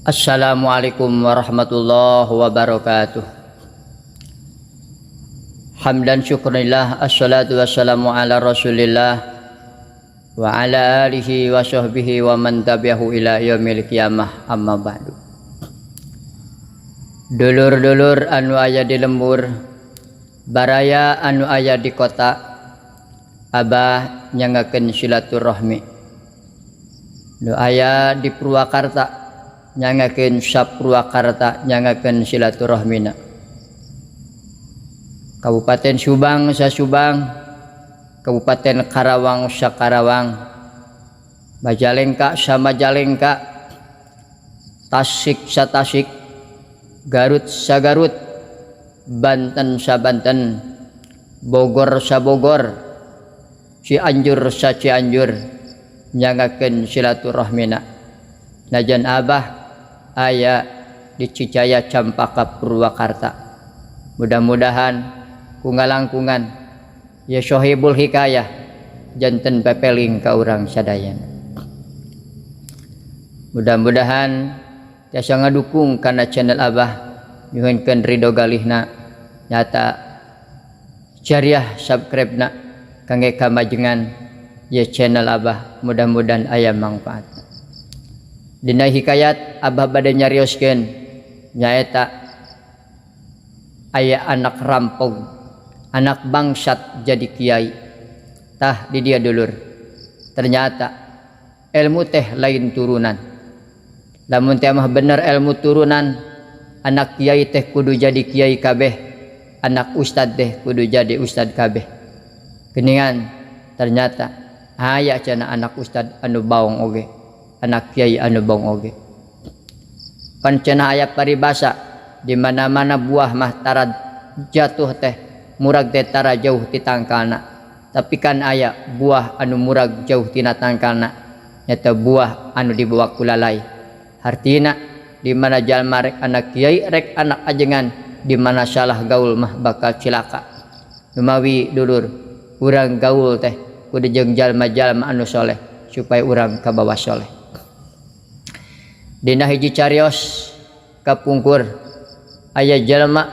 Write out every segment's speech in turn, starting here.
Assalamualaikum warahmatullahi wabarakatuh. Hamdan syukrillah, assalatu wassalamu ala rasulillah wa ala alihi wa sahbihi wa man tabi'ahu ila yaumil qiyamah, amma ba'du. Dulur-dulur anu aya di lembur, baraya anu aya di kota, abah nyanggakeun silaturahmi. Nu aya di Purwakarta nyanggakeun sapurwakarta, nyanggakeun silaturahmina. Kabupaten Subang sa Subang, Kabupaten Karawang sa Karawang, Majalengka sa Majalengka, Tasik sa Tasik, Garut sa Garut, Banten sa Banten, Bogor sa Bogor, Cianjur sa Cianjur, nyanggakeun silaturahmina. Najan abah aya di Cicaya Campaka Purwakarta. Mudah-mudahan ku ngalangkungan ya Sohibul Hikayah janten pepeling ka urang sadayana. Mudah-mudahan tiasa ngadukung kana channel abah, nyuhunkeun ridho galihna, nyata jariah subscribe na kangge kamajengan ya channel abah, mudah-mudahan aya manfaat. Dina hikayat abah bade nyarioskeun nyaeta aya anak rampog, anak bangsat jadi kiai. Tah di dia dulur, ternyata ilmu teh lain turunan. Lamun teh mah bener ilmu turunan, anak kiai teh kudu jadi kiai kabeh, anak ustad teh kudu jadi ustad kabeh. Geningan ternyata aya cenah anak ustad anu baong oge, anak kiai anu baong oge. Pan cenah aya paribasa, di mana-mana buah mah tara jatuh teh murag teh tara jauh ti tangkalna, tapi kan aya buah anu murag jauh tina tangkalna, nyata buah anu dibawa ku lalai. Hartina di mana jalma rek anak kiai rek anak ajengan, di mana salah gaul mah bakal cilaka. Numawi dulur, urang gaul teh kudu jeung jalma-jalma anu soleh supaya urang kabawa soleh. Dina hiji carios kapungkur aya jalma,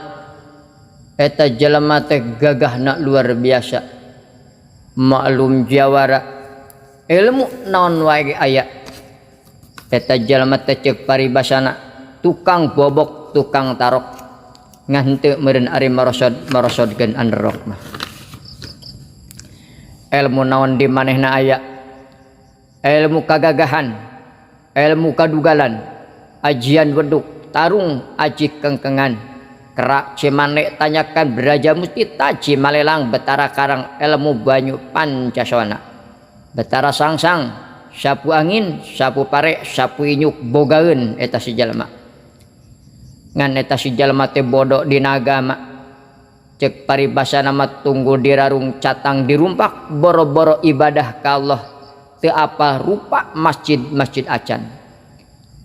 eta jalma teh gagahna luar biasa, maklum jawara, ilmu naon wae aya. Eta jalma teh ceuk paribasana tukang bobok, tukang tarok, ngan henteu meureun ari marosod marosodkeun anerok mah. Ilmu naon di manehna aya, ilmu kagagahan, ilmu kadugalan, ajian weduk tarung, aji kengkengan, kerak cimane tanyakan beraja musti taji malelang betara karang, ilmu banyu pancasona, betara sangsang, sapu angin, sapu pare, sapu inyuk bogaeun eta si jalma. Ngan eta si jalma teh bodoh dina agama. Cek paribasana mah tunggu dirarung catang dirumpak, boro-boro ibadah ka Allah teu apa rupa masjid-masjid acan.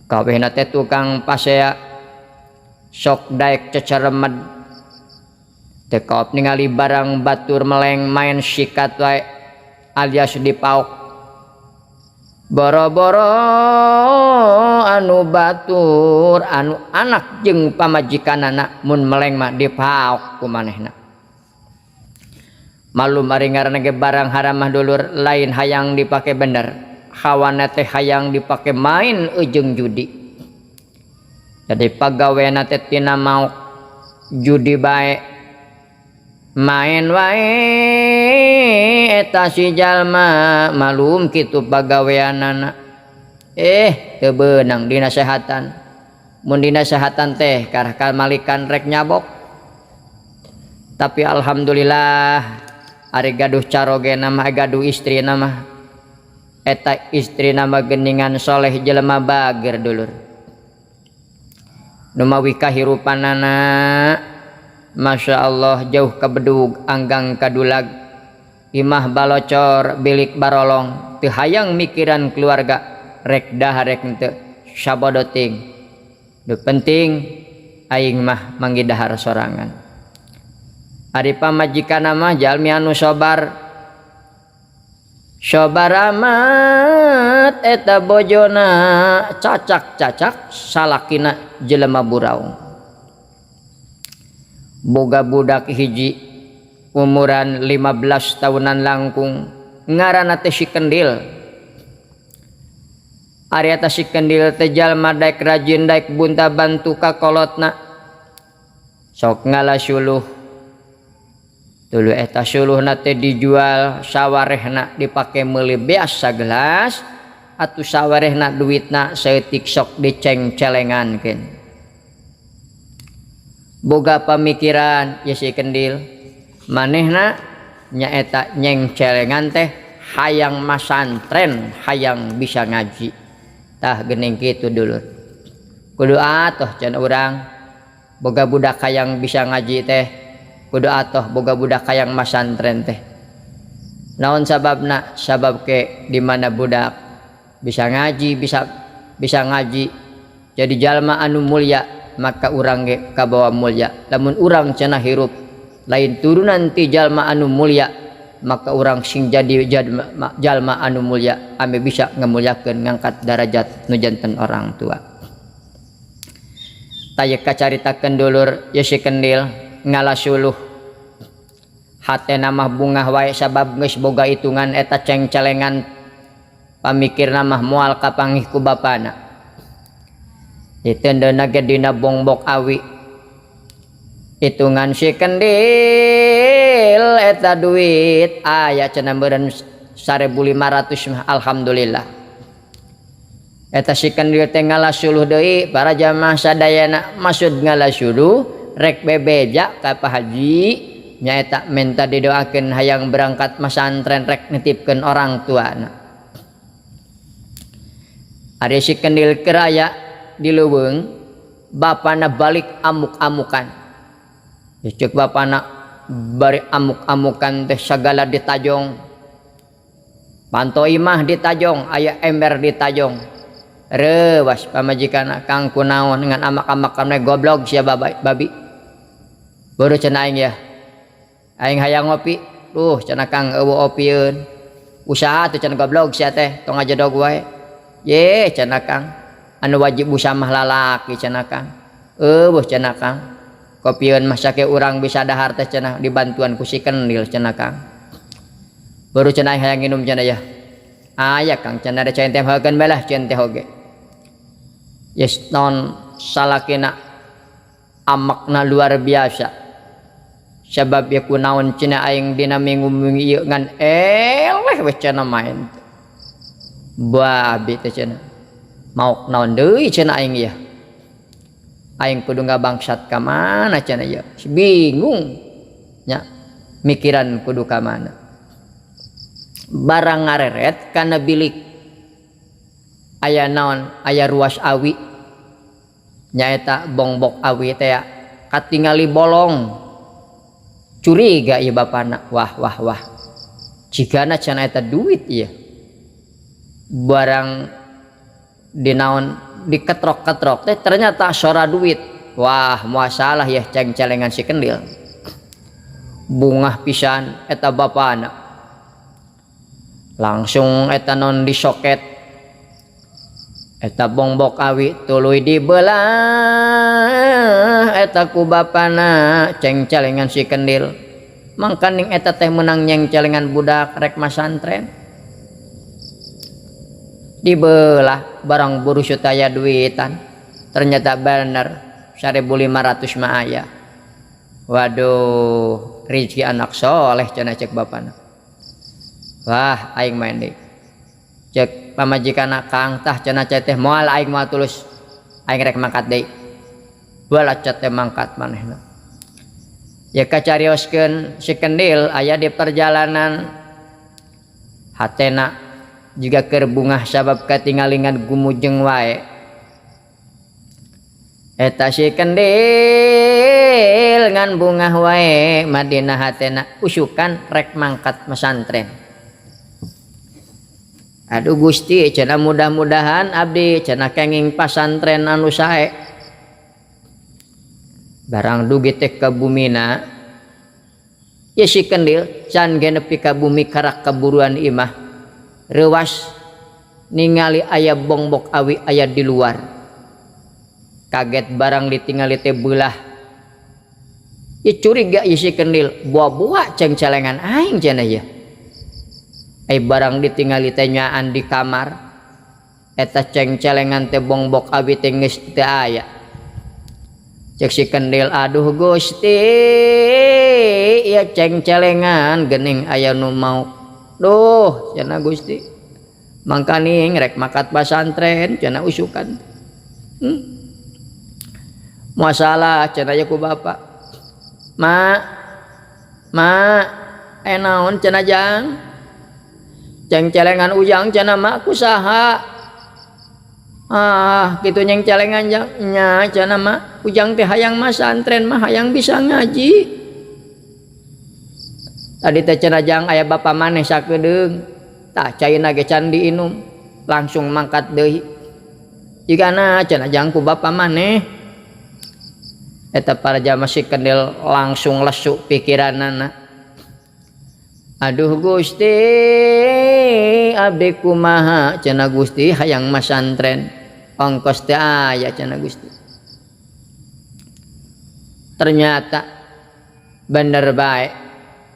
Kawehna teh tukang pasea, sok daek ceceremed, teu kaop ningali barang batur meleng main sikat wae alias dipaok. Boro-boro anu batur anu anak jeung pamajikanana mun meleng mah dipaok ku manehna. Malum ari ngaranna ge barang haram mah dulur, lain hayang dipake bener, hawana teh hayang dipake main ujung judi. Jadi pagawena teh tina maok judi bae, main wae eta si jalma, malum kitu pagaweanana. Teu beunang dinasehatan. Mun dinasehatan teh karah kamalikan rek nyabok. Tapi alhamdulillah ari gaduh carogena mah, gaduh istrina mah, eta istrina mah geningan soleh, jelema bager dulur. Numawi kahirupanana Masya Allah jauh kabedug anggang kadulag, imah balocor bilik barolong, teu hayang mikiran keluarga, rek dahar rek henteu sabodoting, nu penting aing mah manggi dahar sorangan. Ari pamajikan mah jalmi anu sobar, sobar amat. Eta bojona cacak-cacak salakina jelema buraung. Boga budak hiji umuran 15 tahunan langkung ngaranna teh si Kendil. Ari eta si Kendil teh jalma daek rajin daek bunta bantu ka kolotna. Sok ngala suluh. Tuluy eta suluhna teh dijual sawarehna dipake meuli beas sagelas atuh sawarehna duitna saeutik sok diceng-celengankeun. Boga pamikiran ye si Kendil, manehna nyaeta nyengcelengan teh hayang masantren, hayang bisa ngaji. Tah geuning kitu dulur. Kudu atuh can urang boga budak hayang bisa ngaji teh, kudu atuh boga budak hayang masantren teh. Naon sababna? Sabab ke di mana budak bisa ngaji, bisa ngaji jadi jalma anu mulia, maka urang ge kabawa mulia. Lamun urang cenah hirup lain turunan ti jalma anu mulia, maka urang sing jadi jalma anu mulia ame bisa ngemuliakeun ngangkat darajat nu janten orang tua. Taya kacaritakeun dulur ye si Kendil ngala suluh hatena mah bungah wae sabab geus boga hitungan eta ceng-celengan pamikirna mah moal kapanggih ku bapana. Ditendeuna ge dina bongbok awi. Hitungan si Kendil eta duit aya cenah meureun 1.500 mah alhamdulillah. Eta si Kendil teh ngala suluh deui para jamaah sadayana, maksud ngala suluh rek bebeja ka Pak Haji nyaeta minta didoakeun hayang berangkat masantren rek nitipkeun orang tuana. Ari si Kendil keur aya di leuweung, bapana balik amuk-amukan. Ceuk bapana bari amuk-amukan teh sagala ditajong. Panto imah ditajong, aya ember ditajong. Reuwas pamajikan kang kunaon ngan amak-amakan we goblok sia babi. Beureut cenah aing ya. Aing hayang ngopi. Duh cenah kang eueuh opieun. Usaha teh cenah goblok sia teh tong ngajedog wae. Ye cenah kang. Anu wajib usaha mah lalaki cenah kang. Eueuh cenah kang. Kopieun mah sake urang bisa dahar teh cenah dibantuan ku si Kendil cenah kang. Baru cenah hayang nginum cenah ya. Aya kang cenah da cai teh heukeun bae lah cai teh oge. Yes non salakina amakna luar biasa. Sabab ye kunaon cenah aing dina minggu-minggu ieu ngan eleh we cenah main. Babi teh cenah. Maok naon deui cenah aing ieu. Aing kudu ngabangsat ka mana cenah ieu. Bingung nya mikiran kudu ka mana. Barang ngareret kana bilik aya naon aya ruas awi nyaeta bongbok awi teh katingali bolong. Curiga ieu bapana, wah wah wah jigana cenah eta duit ieu. Barang dinaon diketrok-ketrok teh ternyata sora duit. Wah muasalah ya ceng-celengan si Kendil. Bungah pisan eta bapana. Langsung eta non disoket eta bongbok awi tuluy dibelah eta ku bapana ceng-celengan si Kendil. Mangkaning eta teh meunang nyeng-celengan budak rek masantren. Dibelah barang burusut aya duitan. Ternyata bener 1.500 mah aya. Waduh, rezeki anak soleh cenah cek bapana. Wah, aing main deui. Cek pamajikan kang tah cenah cek teh moal aing moal tulus. Aing rek mangkat deui. Bala cat teh mangkat manehna. Ya kacarioskeun si Kendil aya di perjalanan hatena juga keur bungah sabab katingalingan gumujeng wae. Eta si Kendil ngan bungah wae madina hatena usukan rek mangkat mesantren. Aduh Gusti cenah mudah-mudahan abdi cenah kenging pasantren anu sae. Barang dugi teh ka bumina ye si Kendil can ge nepi ka bumi karak kaburuan imah. Reuwas Ningali aya bongbok awi aya di luar. Kaget barang ditingali teh beulah. Ieu curiga ieu si kendil, buah-buah cengcelengan aing cenah ieu. Ai barang ditingali teh nyaan di kamar. Eta cengcelengan teh bongbok awi teh geus teu aya. Cek si kendil, aduh Gusti, ieu cengcelengan geuning aya nu mauk. Duh, cenah Gusti. Mangkaning rek makat pasantren cenah usukan. Masalah cenah ku bapak. Ma, ma, naon cenah jang? Cengcelengan ujang cenah ma ku saha? Ah, kitu nyengcelengan jang. Nya cenah ma, ujang teh hayang masantren mah hayang bisa ngaji. Tadi teh cenah jang aya bapa maneh sakedeung. Tah caina ge can diinum, langsung mangkat deui. Jigana cenah jang ku bapa maneh. Eta para jamaah si kendil langsung lesu pikiranana. Aduh Gusti, abdi kumaha cenah Gusti hayang masantren. Ongkos teh aya cenah Gusti. Ternyata bener bae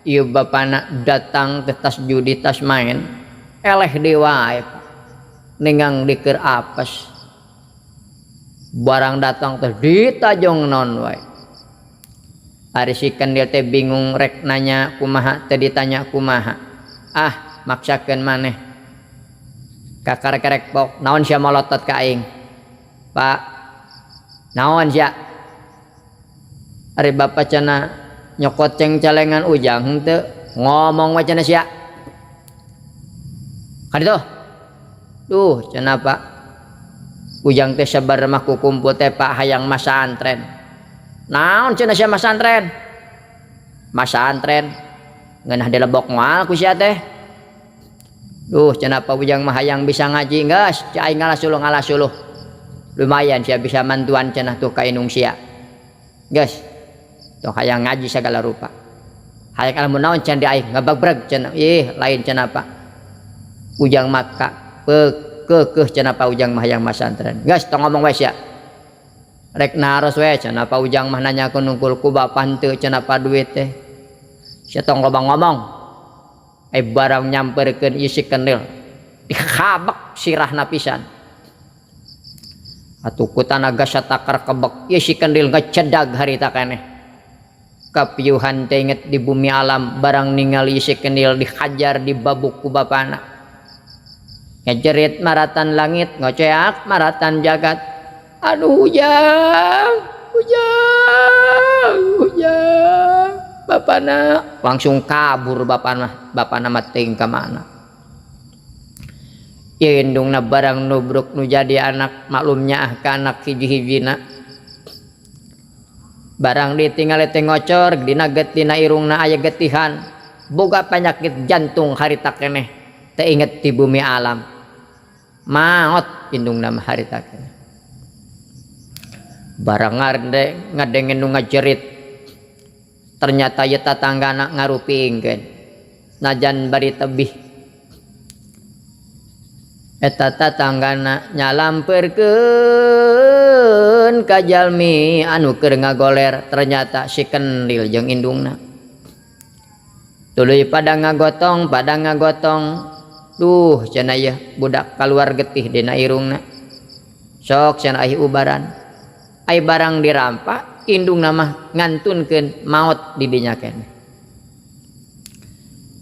ieu bapana datang teh tas judi tas main. Eleh deui wae Pak. Ningang dikeur apes. Barang datang teh ditajong naon wae. Ari si kendil teh bingung rek nanya kumaha teh ditanya kumaha. Ah, maksakeun maneh. Kakarek-karek pok naon sia molotot ka aing? Pak, naon sia? Ari bapa cenah nyokot cengcelengan ujang henteu ngomong we cenah sia. Kaditu. Duh, cenah Pak. Ujang teh sabar mah kukumpul teh Pak hayang masantren. Naon cenah sia masantren? Masantren ngeunah dilebok moal ku sia teh. Duh, cenah Pak ujang mah hayang bisa ngaji geus, cai aing ngalasuluh ngalasuluh. Lumayan sia bisa mantuan cenah tuh ka indung sia. Geus. Tuh hayang ngaji segala rupa. Hayang ilmu naon cenah di aing ngababreg cenah. Ih, lain cenah Pak. Ujang maka kekeh cenah Pak ujang mah hayang masantren. Geus tong ngomong we sia. Rek naros we cenah Pak ujang mah nanyakeun nungkul ku bapa henteu cenah Pak duit teh. Sia tong loba ngomong. Ai barang nyamperkeun ieu si kendil dikhabek sirahna pisan. Atuh ku tanaga satakar kebek ieu si kendil ngecedag harita keneh. Kapiuhan teh inget di bumi alam barang ningali si kendil dihajar dibabuk ku bapana. Ngejerit maratan langit, ngoceak maratan jagat. Aduh ujang, ujang, ujang. Bapana langsung kabur bapana, bapana mah teuing ka mana. Ieu indungna barang nubruk nu jadi anak maklumnya ah ka anak hiji-hijina. Barang ditinggal teh ngocor dina getina irungna aya getihan. Boga penyakit jantung harita keneh teu inget di bumi alam. Maot indungna mah harita keneh. Barang ngadengen nu ngajerit. Ternyata ieu tatanggana ngarupingkeun. Najan bari tebih. Eta tatanggana nyalamperkeun ka jalmi anu keur ngagoler, ternyata si kendil jeung indungna. Tuluy pada ngagotong, pada ngagotong. Duh cenah ieu budak kaluar getih dina irungna. Sok cenah ai ubaran. Ai barang dirampak indungna mah ngantunkeun maot di dinya keneh.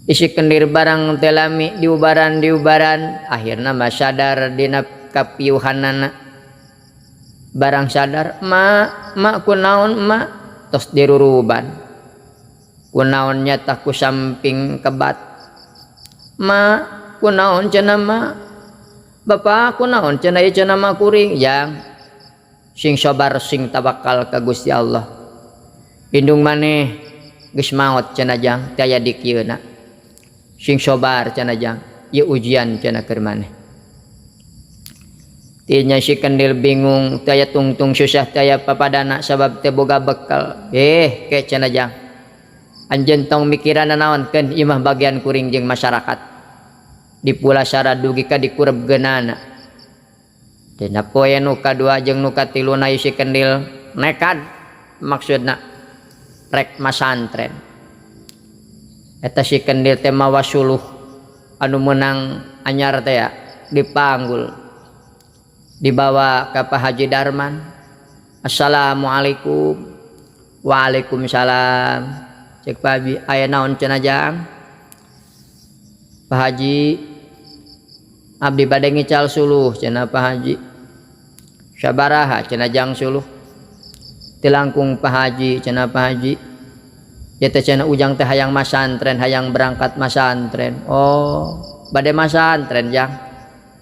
Isi kendir barang teh lami diubaran diubaran akhirna mah sadar dina kapiuhanana. Barang sadar ma ma kunaon ma tos diruruban. Kunaon nyata ku samping kebat. Ma kunaon cenah ma Bapak kunaon cenah ieu cenah ma kuring jang. Sing sabar sing tawakal ka Gusti Allah. Indung maneh geus maot cenah jang teu aya di kieuna. Sing sabar cenah jang ieu ujian cenah keur maneh. Tinya si kendil bingung teu aya tungtung susah teu aya papadana sabab teu boga bekal. Ke cenah jang. Anjeun tong mikiran naon keun ieu mah bagian kuring jeung masyarakat. Dipulasara dugi ka dikurebkeunana. Dina poe nu kadua jeung nu katiluna si Kendil nekad maksudna rek masantren. Eta si Kendil teh mawa suluh anu meunang anyar teh ya, dipanggul. Dibawa ka Pak Haji Darman. Assalamualaikum. Waalaikumsalam. Cek Pak Haji, aya naon cenah jang? Pak Haji, abdi bade ngical suluh cenah Pak Haji. Sabaraha cenah jang suluh? Tilangkung Pak Haji cenah Pak Haji. Ya teh cenah ujang teh hayang masantren, hayang berangkat masantren. Oh, bade masantren jang.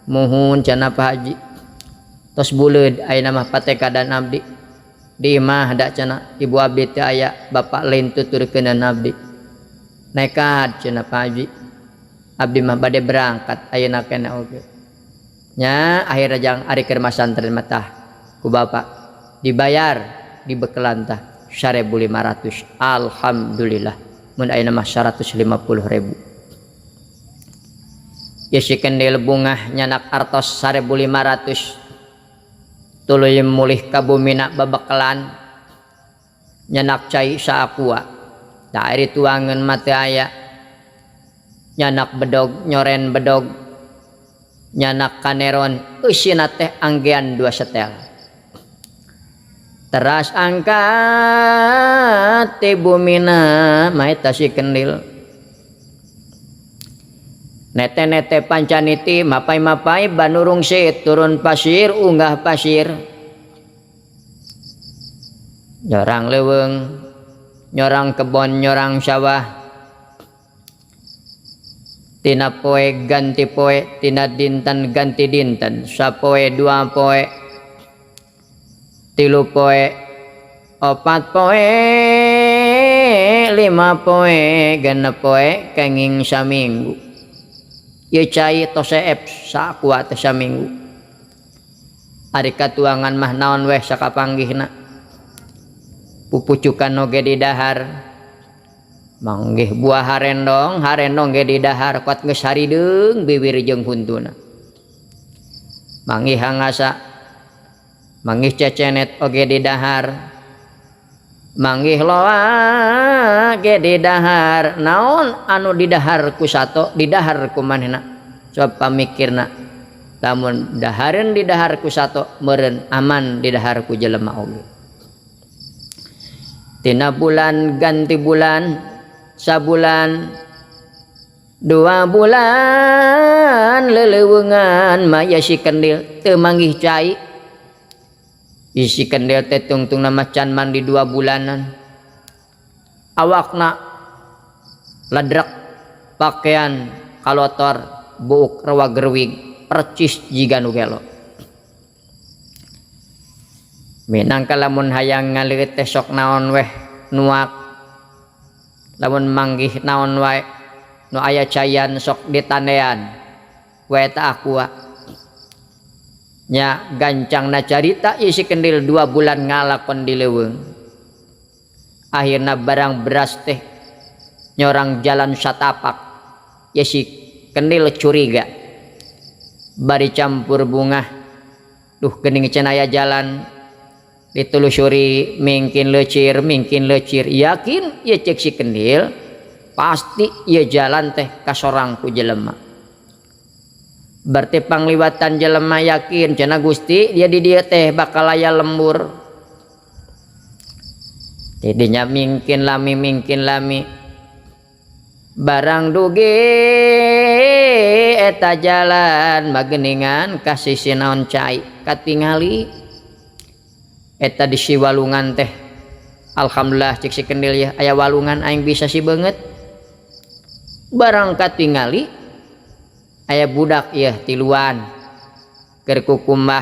Muhun cenah Pak Haji. Tos buleud ayeuna mah patekadan abdi. Di imah da cenah ibu abdi teh aya bapak lain tuturkeunan abdi. Nekat cenah Pak Haji. Abdi mah bade berangkat ayeuna keneh oge. Nya akhirna jang ari keur masantren mah tah ku bapak dibayar dibekelan tah 1.500. Alhamdulillah mun ayeuna mah 150.000. Ya si Kendil bungah nyanak artos 1.500. Tuluy mulih ka bumina babekelan nyanak cai saakua. Da ari tuangeun mah teu aya. Nyanak bedog nyoren bedog nyanak kaneron eusina teh anggean 2 setel. Teras angkat ti bumina mah eta si Kendil. Nete-nete pancaniti mapai-mapai banurung sit turun pasir unggah pasir. Nyorang leuweung, nyorang kebon, nyorang sawah. Tina poe ganti poe, tina dinten ganti dinten, sapoe dua poe, tilu poe, opat poe, lima poe, genep poe, kenging saminggu. Ieu cai tos seep sakuat teh saminggu. Ari katuangan mah naon weh sakapanggihna. Pupucukan oge didahar. Manggih buah harendong, harendong ge didahar kuat geus harideung biwir jeung huntuna. Manggih hangasa, manggih cecenet oge didahar. Manggih loa ge didahar. Naon anu didahar ku sato, didahar ku manehna. Coba pamikirna. Lamun dahareun didahar ku sato, meureun aman didahar ku jelema oge. Tina bulan ganti bulan, sabulan, 2 bulan leleuweungan maya si Kendil teu manggih cai. Isi Kendil teh tungtungna mah can mandi 2 bulanan. Awakna ledrek, pakaian kalotor, buuk rewag-rewig, percis jiga nu gelo. Minangka lamun hayang ngaleut teh sok naon weh nuak. Lamun manggih naon wae nu aya cayan sok ditandean. We eta aqua. Nya gancangna carita isi Kendil 2 bulan ngalakon di leuweung. Akhirna barang beras teh nyorang jalan satapak. Ya si Kendil curiga. Bari campur bungah. Duh geuning cenah aya jalan ditelusuri mingkin lecir, mingkin lecir. Yakin ya cek si Kendil pasti ya jalan teh kasorang ku jelema. Berarti pangliwatan jelema yakin cenah Gusti dia di dieu teh bakal aya lembur. Tidinya mingkin lami, mingkin lami. Barang dugi eta jalan mageningan kasih sinaon cai katingali eta di si walungan teh. Alhamdulillah cek si Kendil ya aya walungan aing bisa si beungeut. Barang katingali aya budak ieu tiluan keur kukumbah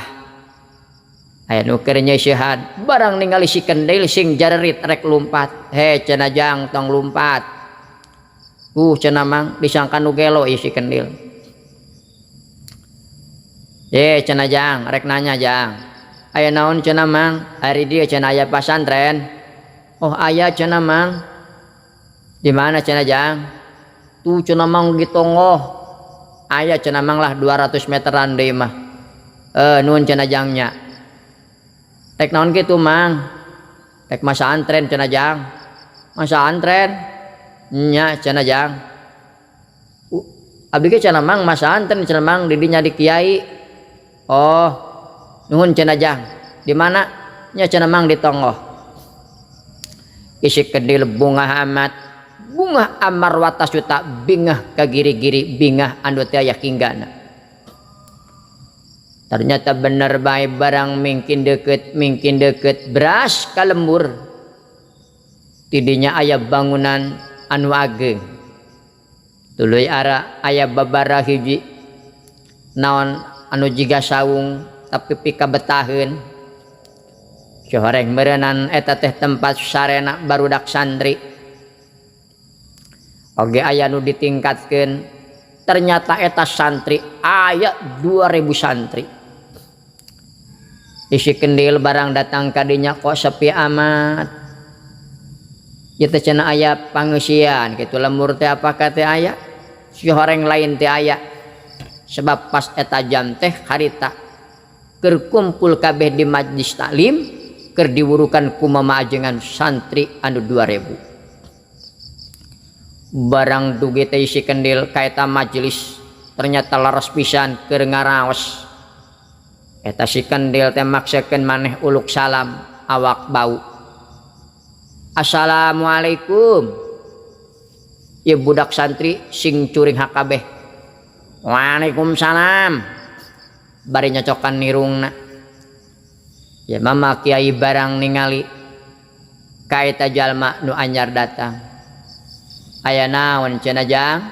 aya nu keur nyeusehan. Barang ningali si Kendil sing jarerit rek lumpat. He cenah jang tong lumpat. Cenah mang disangka nu gelo ieu si Kendil. Ye cenah jang rek nanya jang. Aya naon cenah mang? Ari dieu cenah aya pasantren. Oh aya cenah mang. Di mana cenah jang? Tuh cenah mang ditonggoh. Aya cenah Mang lah 200 meteran deui mah. Nuhun cenah Jang nya. Rek naon kitu Mang? Rek masantren cenah Jang. Masantren? Nya cenah Jang. Abdi ge cenah Mang masantren cenah Mang di dinya di kiai. Oh, nuhun cenah Jang. Di mana? Nya cenah Mang di tonggoh. Isi kedil bungah amat. Bungah amar watasuta bingah ka giri-giri bingah anu teu aya kinggana. Ternyata bener bae barang mingkin deket beras ka lembur. Tidinya aya bangunan anu ageng. Tuluy ara aya babara hiji naon anu jiga saung tapi pikabetaheun. Cohoreng meureunan eta teh tempat sarena barudak santri. Oge aya nu ditingkatkeun. Ternyata eta santri aya 2000 santri. Isi kendil barang datang kadinya kok sepi amat. Ieu teh cenah aya pangeusian kitu lembur teh apakah teh aya? Si horeng lain teh aya. Sebab pas eta jam teh harita keur kumpul kabeh di majlis taklim keur diwurukan ku mama ajengan santri anu 2000. Barang dugi teh isi kendil ka eta majelis ternyata laras pisan keur ngaraos. Eta si kendil teh maksakeun maneh uluk salam awak bau. Assalamualaikum. Ieu budak santri sing curing hakabeh. Waalaikumsalam. Bari nyocokan nirungna. Ya mama kiai barang ningali ka eta jalma nu anyar datang. Aya naon cenah Jang?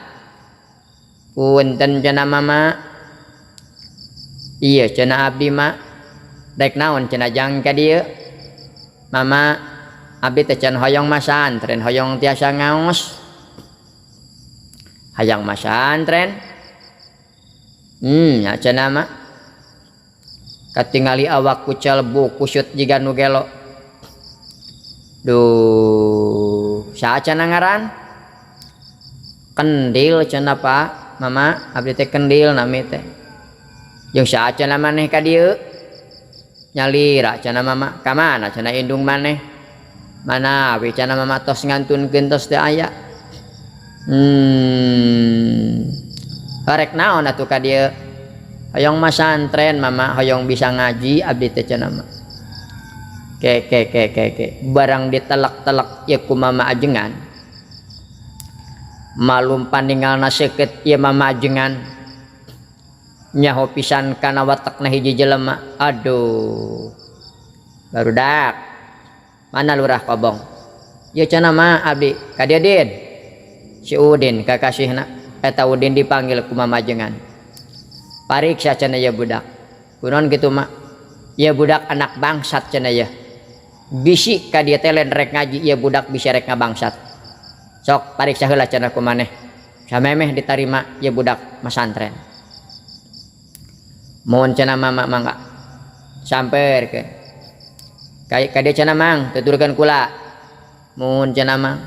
Punten cenah mama. Iya cenah abdi ma. Rek naon cenah Jang ka dieu? Mama abdi teh can hoyong masantren, hoyong tiasa ngaos. Hayang masantren. Ya cenah ma. Katingali awak kucel bu kusut jiga nu gelo. Duh, saha cenah ngaran? Kendil cenah Pak, Mama, abdi teh kendil nami teh. Jeung saha cenah maneh ka dieu? Nyalira cenah Mama, ka mana cenah indung maneh? Manawi cenah Mama tos ngantunkeun tos teu aya. Rek naon atuh ka dieu? Hoyong masantren Mama, hoyong bisa ngaji abdi teh cenah mah. Ke ke ke ke ke. Barang ditelek-telek ieu ku Mama ajengan. Malum paningalna seukeut ieu Mama ajengan. Nyaho pisan kana watekna hiji jelema. Aduh. Barudak. Mana lurah kobong? Ieu cenah mah abdi ka dieu Din. Si Udin kakasihna. Eta Udin dipanggil ku Mama ajengan. Pariksa cenah ieu budak. Kunaon kitu mak? Ieu budak anak bangsat cenah ieu. Bisi ka dieu teh lain rek ngaji ieu budak bisi rek ngabangsat. Sok pariksa heula cenah ku maneh. Samemeh ditarima ieu budak masantren. Mohon cenah mama mangga. Samperkeun. Ka dieu cenah Mang, tuturkeun kula. Mohon cenah Mang.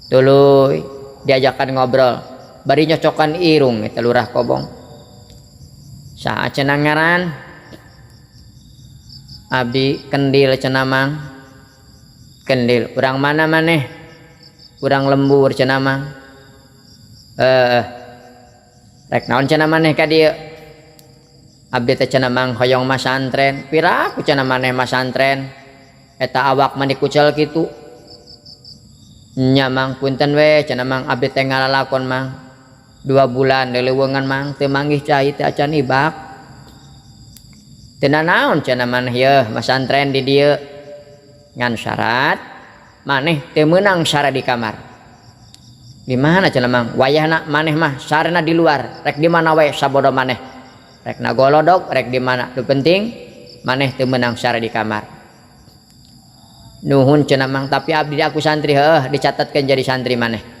Tuluy diajakan ngobrol. Bari nyocokan irung eta lurah kobong. Saha cenah ngaran? Abdi kendil cenah Mang. Kendil urang mana maneh? Urang lembur cenah Mang. Rek naon cenah maneh ka dieu? Abdi teh cenah Mang hoyong masantren. Piraku cenah maneh masantren? Eta awak mani kucel kitu. Nya Mang punten we cenah Mang abdi teh ngalalakon Mang. 2 bulan leuweungan Mang teu manggih cai teh acan ibak. Teu nanaon cenah maneh yeuh masantren di dieu. Ngan syarat maneh teu meunang sare di kamar. Di mana cenah Mang? Wayahna maneh mah sarena di luar, rek di mana wae sabodo maneh. Rek nagolodog, rek di mana. Nu penting maneh teu meunang sare di kamar. Nuhun cenah Mang, tapi abdi aku santri heuh dicatatkeun jadi santri maneh.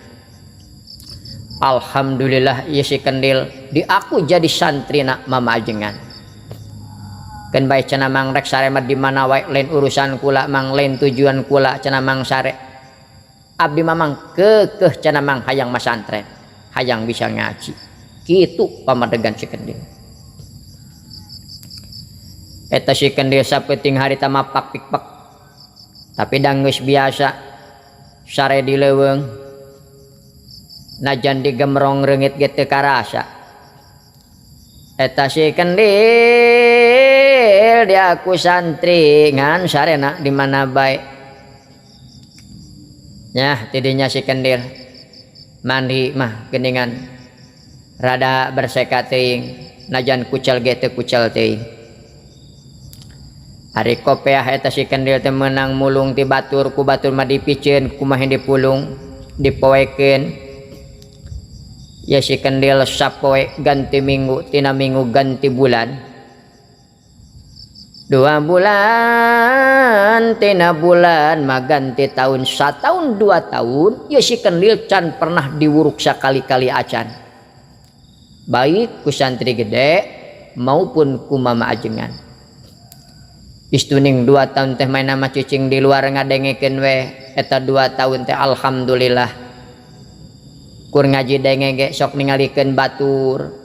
Alhamdulillah ieu si kendil di aku jadi santri nak mama ajengan. Keun bae cenah Mang rek sare mah di mana wae lain urusan kula Mang, lain tujuan kula cenah Mang sare. Abdi mamang kekeh cenah Mang hayang masantren, hayang bisa ngaji. Kitu pamadegan si Kendil. Eta si Kendil sapeting harita mapak pikpek. Tapi danggeus biasa sare di leuweung. Najan digemrong reungit ge teu karasa. Eta si Kendil diaku santri ngan sarena di mana bae. Nyah tidinya si Kendil mandi mah geuningan rada berseka teuing najan kucel ge teu kucel teuing. Ari kopeah eta si Kendil teh meunang mulung ti batur ku batur mah dipiceun kumaha dipulung dipoekeun. Ya si Kendil sapoe ganti minggu tina minggu ganti bulan. 2 bulan tina bulan mah ganti tahun 1 2 tahun ya si Kendil can pernah diwuruk sakali-kali acan. Baik ku santri gede maupun ku mama ajengan. Istuning 2 tahun teh main nama cicing di luar ngadengekeun we eta 2 tahun teh alhamdulillah. Kur ngaji denge ge sok ningalikeun batur.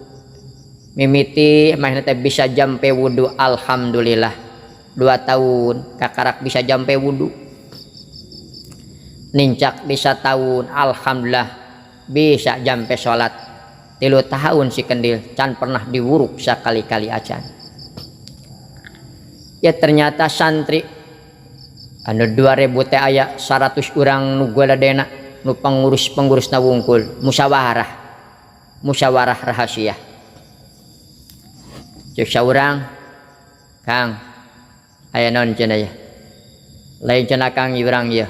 Mimiti manehna teh bisa jampe wudu alhamdulillah. 2 tahun kakarak bisa jampe wudu. Nincak bisa tahun alhamdulillah bisa jampe salat. 3 tahun si Kendil can pernah diwuruk sakali-kali acan. Ya ternyata santri anu 2000 teh aya 100 urang nu galadena nu pengurus-pengurusna wungkul musyawarah. Musyawarah rahasia. Cek saurang Kang aya naon cenah ya? Lain cenah Kang urang ieu.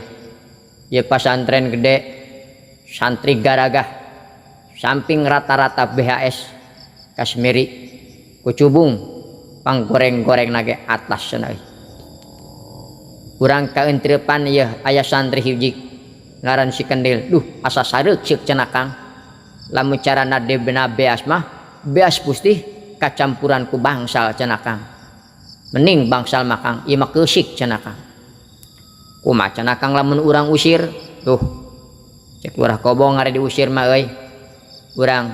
Ieu pasantren gede santri garagah samping rata-rata BHS Kasmiri kucubung panggoreng-goreng nage atas cenah euy. Urang kaentreupan ieu aya santri hiji ngaran si Kendil. Duh asa sareuk ceuk cenah Kang. Lamun carana debena beas mah beas putih kacampuran ku bangsal cenah Kang. Mending bangsal mah Kang, ieu mah keusik cenah Kang. Kumaha cenah Kang lamun urang usir? Duh cek lurah Kobong ngare diusir mah euy. Urang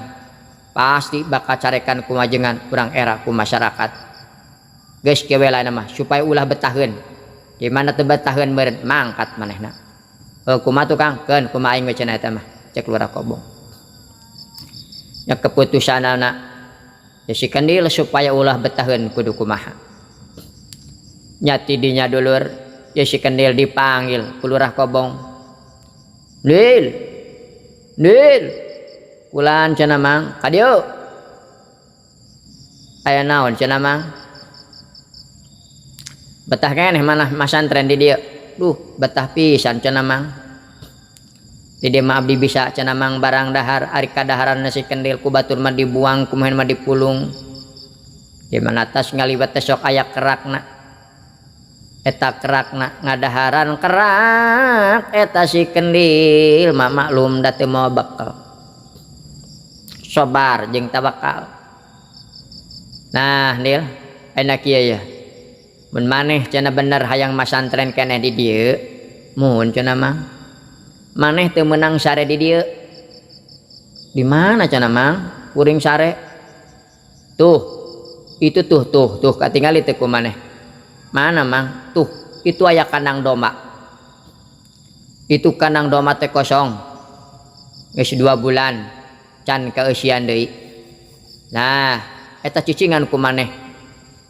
pasti bakal carekan ku majengan urang era ku masyarakat. Geus kieu we lain mah supaya ulah betaheun. Di mana teu betaheun meureun mangkat manehna. Kumaha tuh Kang? Keun kumaha aing we cenah eta mah cek lurah Kobong. Nya keputusanana ya si Kendil supaya ulah betaheun kudu kumaha. Nya tidinya dulur ya si Kendil dipanggil ku lurah Kobong. Nil. Nil. Kulan cenah Mang, ka dieu. Aya naon cenah Mang? Betah keneh manah masantren di dieu. Duh, betah pisan cenah Mang. Di dieu mah abdi bisa cenah Mang barang dahar ari kadaharan si Kendil ku batur mah dibuang kumaha mah dipulung. Di mana tas ngaliwat teh sok aya kerakna. Eta kerakna ngadaharan kerak eta si Kendil mah maklum da teu mawa bekal. Sobar jeung tawakal. Nah, Nil, enak ieu ya. Mun maneh cenah bener hayang masantren keneh di dieu, muhun cenah Mang. Maneh teu meunang sare di dieu. Di mana cenah Mang? Kuring sare. Tuh, itu tuh tuh tuh katingali teu ku maneh. Mana Mang? Tuh, itu aya kandang domba. Itu kandang domba teh kosong. Geus 2 bulan can kaeusian deui. Nah, eta cicingan ku maneh.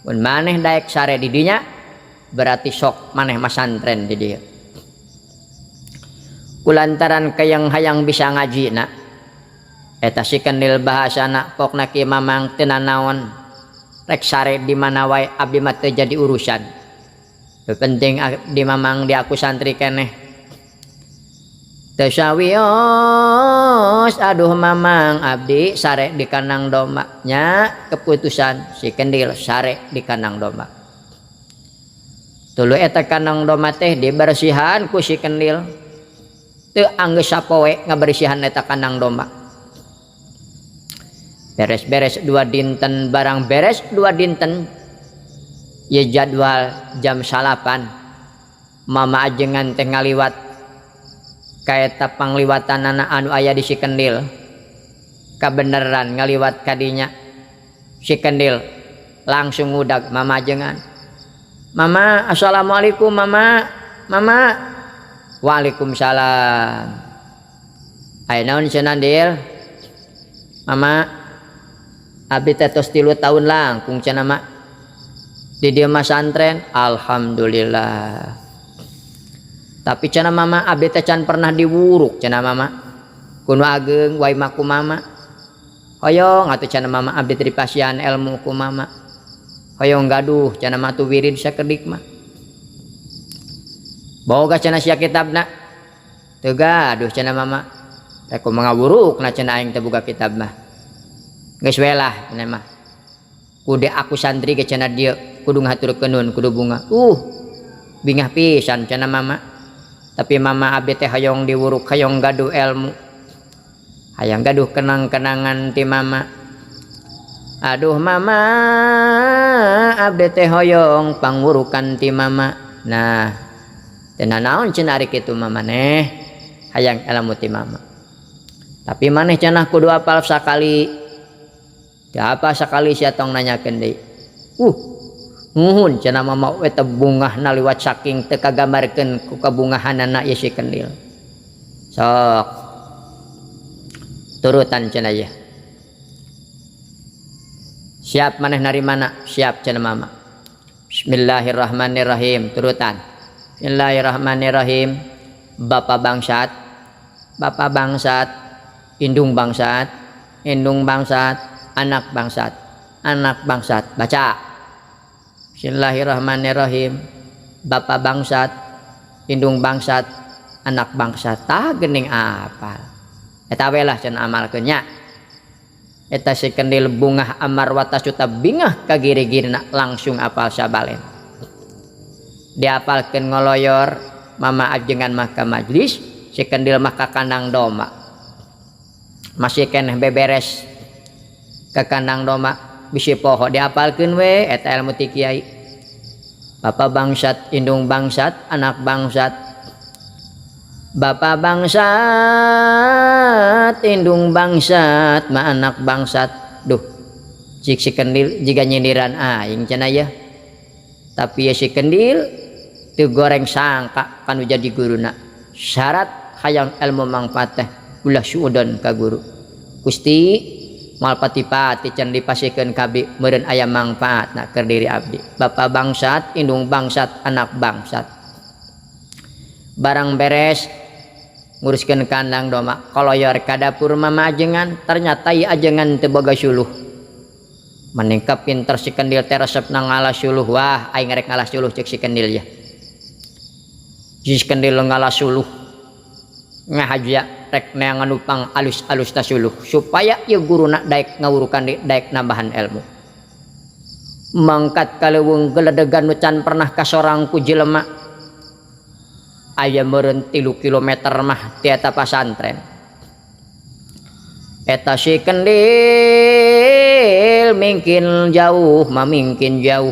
Mun maneh daek sare di dinya berarti sok maneh masantren di dieu. Kulantaran kayang hayang bisa ngaji na. Eta si Kendil bahasana pokna ki Mamang teu nanaon. Rek sare di mana wae abdi mah teu jadi urusan. Nu penting abdi Mamang di aku santri keneh. Teu sawios aduh Mamang abdi sare di kandang domba. Nya keputusan si Kendil sare di kandang domba. Tuluy eta kandang domba teh dibersihan ku si Kendil. Teu anggeus sapoe ngabersihan eta kandang domba. Beres-beres 2 dinten barang beres 2 dinten. Ye jadwal jam 9 mama ajengan teh ngaliwat kaeta pangliwatanana anu aya di si Kendil. Kabeneran ngaliwat kadinya si Kendil langsung ngudag mama ajengan. Mama, assalamualaikum mama. Mama. Waalaikumsalam. Aya naon cenah Dil? Mama, abdi teh tos 3 tahun langkung cenah mak. Di dieu mah santren, alhamdulillah. Tapi cenah mama abdi teh can pernah diwuruk cenah mama. Kuno ageung wae mah ku mama. Hoyong atuh cenah mama abdi teh dipasihan ilmu ku mama. Hoyong gaduh cenah mah tuh wirid sakedik mah. Boga cenah sia kitabna. Teu gaduh cenah mama. Rek kumaha ngawurukna cenah aing teh boga kitab mah. Geus we lah cenah mah. Kudu aku santri ge cenah dieu kudu ngahaturkeun nuhun kudu bunga. Bingah pisan cenah mama. Tapi mama abdi teh hoyong diwuruk, hoyong gaduh ilmu. Hayang gaduh kenang-kenangan ti mama. Aduh mama, abdi teh hoyong pangwurukan ti mama. Nah, teu nanaon cenah ari kitu mama neh, hayang ilmu ti mama. Tapi maneh cenah kudu apal sakali. Teu apa sakali sia tong nanyakeun deui. Nuhun cenah mama we teh bungahna liwat saking teu kagambarkeun ku kabungahanana ieu si Kendil. Sok turutan cenah ieu. Siap maneh narimana? Siap cenah mama. Bismillahirrahmanirrahim, turutan. Bismillahirrahmanirrahim. Bapa bangsat, bapa bangsat, indung bangsat, indung bangsat, anak bangsat, anak bangsat. Baca. Bismillahirrahmanirrahim. Bapa bangsat, indung bangsat, anak bangsat. Tah geuning apal. Eta we lah cenah amalkeun nya. Eta si Kendil bungah amar watasuta bingah ka giri-girina langsung apal sabalen. Diapalkeun ngoloyor mama ajengan mah ka majlis, si Kendil mah ka kandang domba. Masih keneh beberes ke kandang domba bisi poho diapalkeun we eta ilmu ti kiai. Bapa bangsat, indung bangsat, anak bangsat. Bapa bangsat, indung bangsat, ma anak bangsat. Duh, cik si Kendil jiga nyindiran aing cenah yeuh. Tapi ya si Kendil teu goreng sangka kanu jadi guruna. Syarat hayang ilmu mangfaat teh ulah suudon ka guru. Gusti moal pati-pati can dipasikeun ka abdi meureun aya mangfaatna keur diri abdi. Bapa bangsat, indung bangsat, anak bangsat. Barang beres nguruskeun kandang domba, koloyor ka dapur mama ajengan, ternyata ieu ajengan teu boga suluh. Maningka pinter si Kendil teh resepna ngalah suluh. Wah, aing rek ngalah suluh cek si Kendil ya. Si Kendil ngalah suluh. Ngahaja rek neangan upang alus-alus ta suluh supaya ieu guruna daek ngawurukan deui, daek nambahan ilmu. Mangkat kaleuweung geledegan nu can pernah kasorang ku jelema. Aya meureun 3 kilometer mah ti eta pasantren. Eta si Kendil mingkin jauh, mamingkin jauh.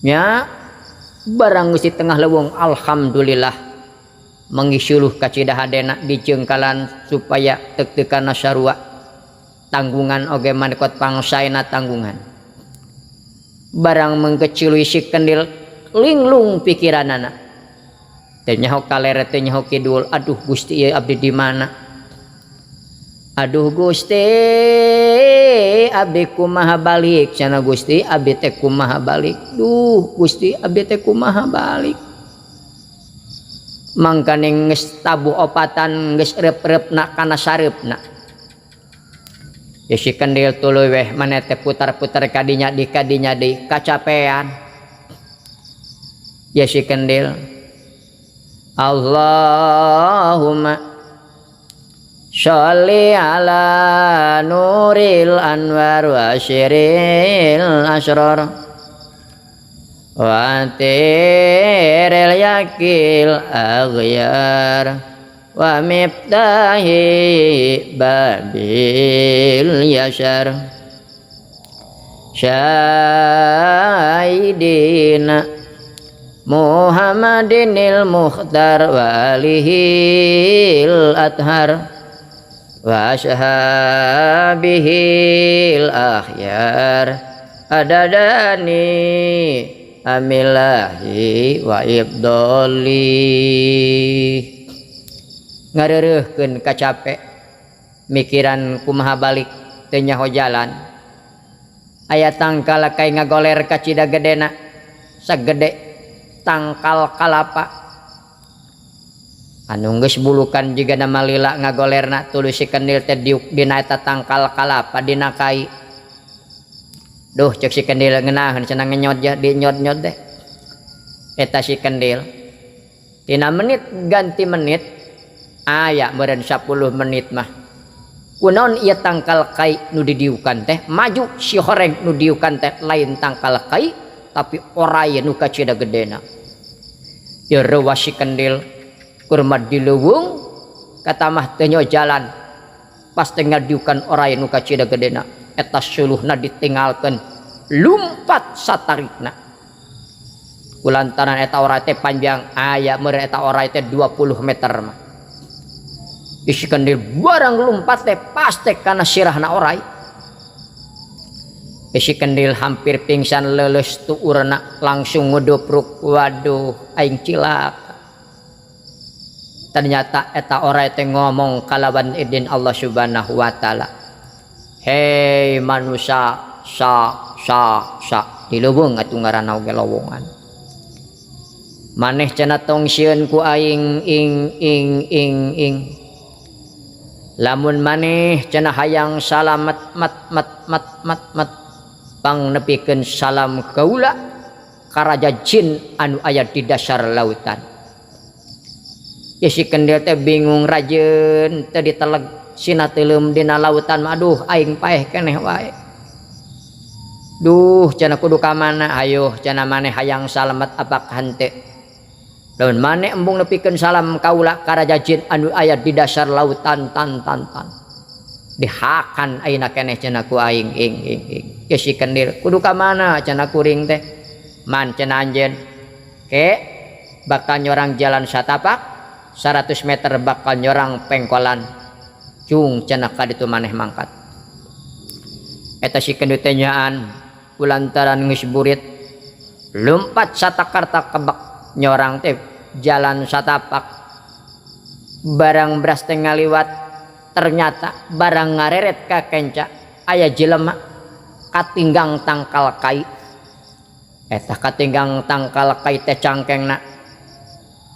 Nya barang geus di tengah leuweung alhamdulillah mengisuluh ka Cidahadena dijengkalan supaya tek-tekana sarua tanggungan oge manekot pangsaena tanggungan. Barang mengkecilui si Kendil linglung pikiranana. Teu nyaho kaler teu nyaho kidul, aduh Gusti ieu abdi di mana? Aduh Gusti abdi kumaha balik cenah Gusti abdi teh kumaha balik. Duh Gusti abdi teh kumaha balik. Mangkaning geus tabuh opatan geus reup-reupna kana sareupna. Ya si Kendil tuluy weh maneh teh putar-putar kadinya di kadinya deui kacapean. Ya si Kendil Allahumma sholli ala nuril anwar wa syiril asrar wa tiril yakil aghyar wa miftahi babil yashar syahidina Muhammadinil mukhtar wa alihil athar. Wa ashabihil akhyar adadani amillahi wa ibdoli. Ngareureurkeun kacape mikiran kumaha balik teu nyaho jalan. Aya tangkal kai ngagoler kacida gedena sagede tangkal kalapa. Anu geus bulukan jiga nama lila ngagolerna tuluy si kendil teh diuk dina eta tangkal kalapa dina kai. Duh cek si kendil ngeunaheun cenah ngenyot ja dinyot-nyot deh. Eta si kendil tina menit ganti menit aya meureun 10 menit mah. Kunaon ieu tangkal kai nu didiukan teh maju si horeng nu diukan teh lain tangkal kai tapi oray nu kacida gedena. Ieu reuwas si kendil kurma di leuweung katamah teu nyo jalan pas teh ngadiukan oray nu kacida gedena eta suluhna ditinggalkeun lumpat satarikna. Kulantaran eta oray teh panjang aya meureun eta oray teh 20 meter mah. Isi kendil barang lumpat teh paste kana sirahna oray. Isi kendil hampir pingsan leuleus tuurna langsung ngudupruk waduh aing cilaka. Ternyata eta oray teh ngomong kalawan idin Allah Subhanahu wa taala. Hei manusia sa sa sa di leuweung atuh ngaranna oge lowongan. Maneh cenah tong sieun ku aing ing ing ing ing. Lamun maneh cenah hayang salamet mat mat mat mat mat pang nepikeun salam kaula ka raja jin anu aya di dasar lautan. Ya si kendil teh bingung rajeun teu diteleg sina teuleum dina lautan mah aduh aing paeh keneh wae. Duh cenah kudu ka mana hayuh cenah maneh hayang salamet apakah henteu. Lamun maneh embung nepikeun salam kaula ka raja jin anu aya di dasar lautan tan tan tan. Dihakan ayeuna keneh cenah ku aing ing ing ing. Ya si kendil kudu ka mana cenah kuring teh. Man cenah anjeun ke bakal nyorang jalan satapak 100 meter bakal nyorang pengkolan. Cung cenah ka ditu maneh mangkat. Eta si kendil teh nyaan kulantaran geus burit lumpat satakarta kebek nyorang teh jalan satapak. Barang beras teh ngaliwat ternyata barang ngareret ka kenca aya jelema katinggang tangkal kai. Eta katinggang tangkal kai teh cangkengna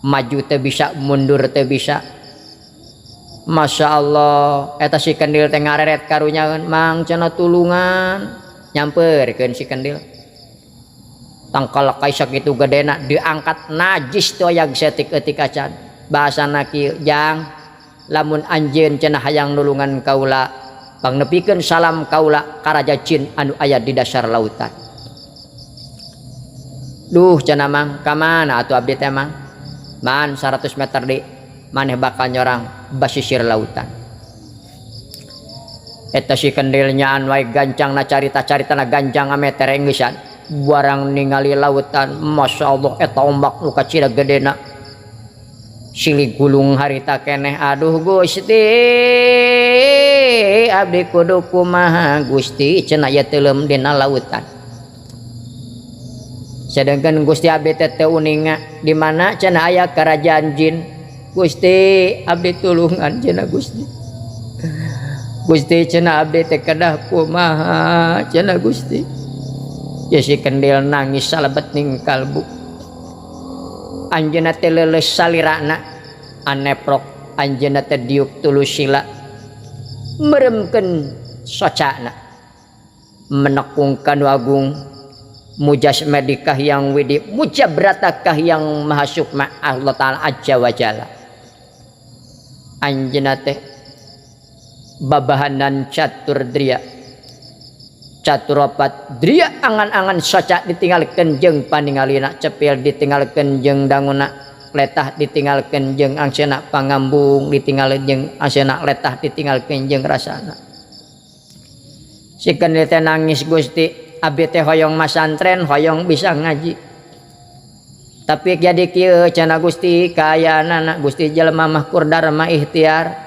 maju teh bisa mundur teh bisa. Masya Allah eta si kendil teh ngareret karunyaeun mang cenah tulungan nyamperkeun si kendil. Tangkal kai sakitu gedena diangkat najis teu aya setik-etik acan. Bahasana kieu jang lamun anjeun cenah hayang nulungan kaula pangnepikeun salam kaula ka raja jin anu aya di dasar lautan. Duh cenah mang ka mana atuh abdi teh mang? Man 100 meter di maneh bakal nyorang basisir lautan. Eta si kendil nyaan wae gancangna carita-caritana gancang ame terenggesan. Barang ningali lautan Masya Allah eta ombak nu kacida gedena silih gulung harita keneh aduh Gusti abdi kudu kumaha Gusti cenah ieu teuleum dina lautan. Sedangkan Gusti abdi teh teu uninga di mana cenah aya kerajaan jin. Gusti abdi tulungan cenah Gusti. Gusti cenah abdi teh kedah kumaha cenah Gusti. Ya si kendil nangis salebet ning kalbu. Anjeunna teh leuleus salirana aneprok anjeunna teh diuk tulus sila meremkeun socana menekung kanu agung mujas medikah yang widi mujabratakah yang maha sukma Allah taala azza wa jalla. Anjeunna teh babahanan catur dria caturopat dria angan-angan soca ditinggalkeun jeung paningalina cepil ditinggalkeun jeung danguna letah ditinggalkeun jeung angsena pangambung ditinggalkeun jeung angsena letah ditinggalkeun jeung rasana. Si kendil teh nangis Gusti abdi teh hoyong masantren hoyong bisa ngaji tapi jadi kieu cenah Gusti kaayaanana Gusti jelema mah kur darma ikhtiar.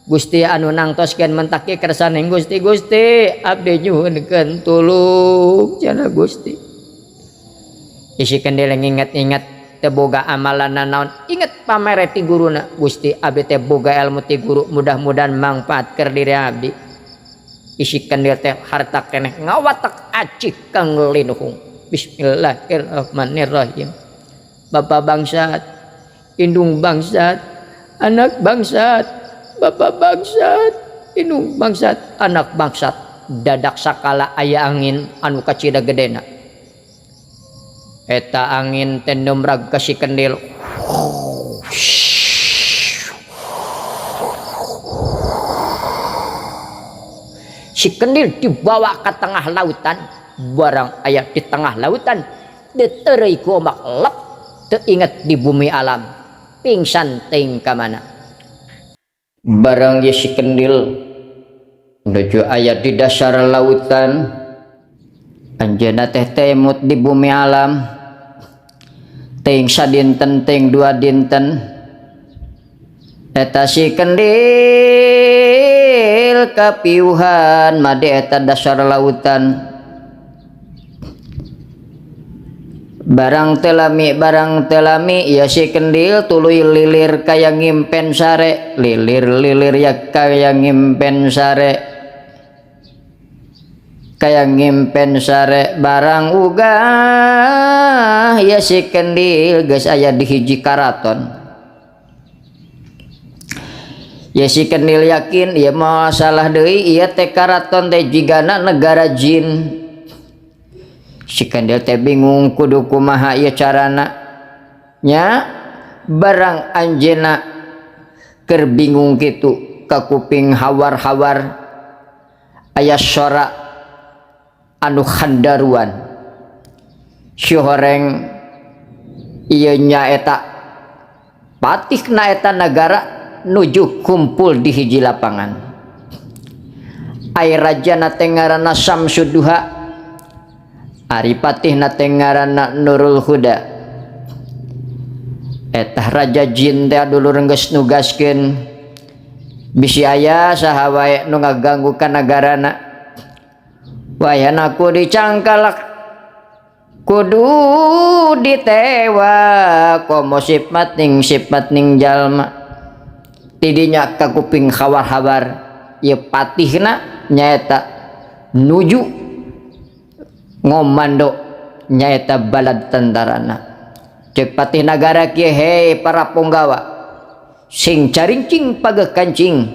Gusti anu nangtoskeun mentaki kersaning Gusti Gusti abdi nyuhunkeun tulung cenah Gusti. Isi kendil nginget-inget teu boga amalan nanaon inget pamere ti guruna Gusti abdi teh boga ilmu ti guru mudah-mudahan mangfaat keur diri abdi. Isi kendil teh harta keneh ngawatek acih kang linuhung. Bismillahirrahmanirrahim. Bapak bangsat, indung bangsat, anak bangsat, bapak bangsat, indung bangsat, anak bangsat. Dadak sakala aya angin anu kacida gedena. Eta angin teh numrag ka si kendil. Si kendil dibawa ke tengah lautan, barang aya di tengah lautan diteureuy ku ombak lep, teu inget di bumi alam, pingsan teuing ka mana. Barang ye si kendil nuju aya di dasar lautan, anjeunna teh temut di bumi alam, teuing sadinten teuing dua dinten, eta si kendil kapiuhan made eta dasar lautan. Barang telami ya si kendil tuluy lilir kaya ngimpen sare, lilir-lilir ya kaya ngimpen sare, kaya ngimpen sare. Barang ugah ya si kendil geus aya di hiji karaton. Ya si kendil yakin ya moal salah deui ieu teh karaton teh jigana negara jin. Si kendil teh bingung kudu kumaha ieu carana nya. Barang anjeunna keur bingung kitu ka kuping hawar-hawar aya sora anu handaruan. Si horeng ieu nyaeta patihna eta nagara nuju kumpul di hiji lapangan. Ai rajana teh ngaranna Samsuduha, ari patihna teh ngaranna Nurul Huda. Eta raja jin teh dulur geus nugaskeun bisi aya saha wae nu ngaganggu ka nagarana. Wayahna ku dicangkalak kudu ditewa komo sifat ning sifat ning jalma. Tidinya ka kuping hawar-hawar ieu patihna nyaeta nuju ngomando nyaeta balad tentarana. Cek patih nagara kieu, hei para punggawa, sing caringcing pageuh kancing,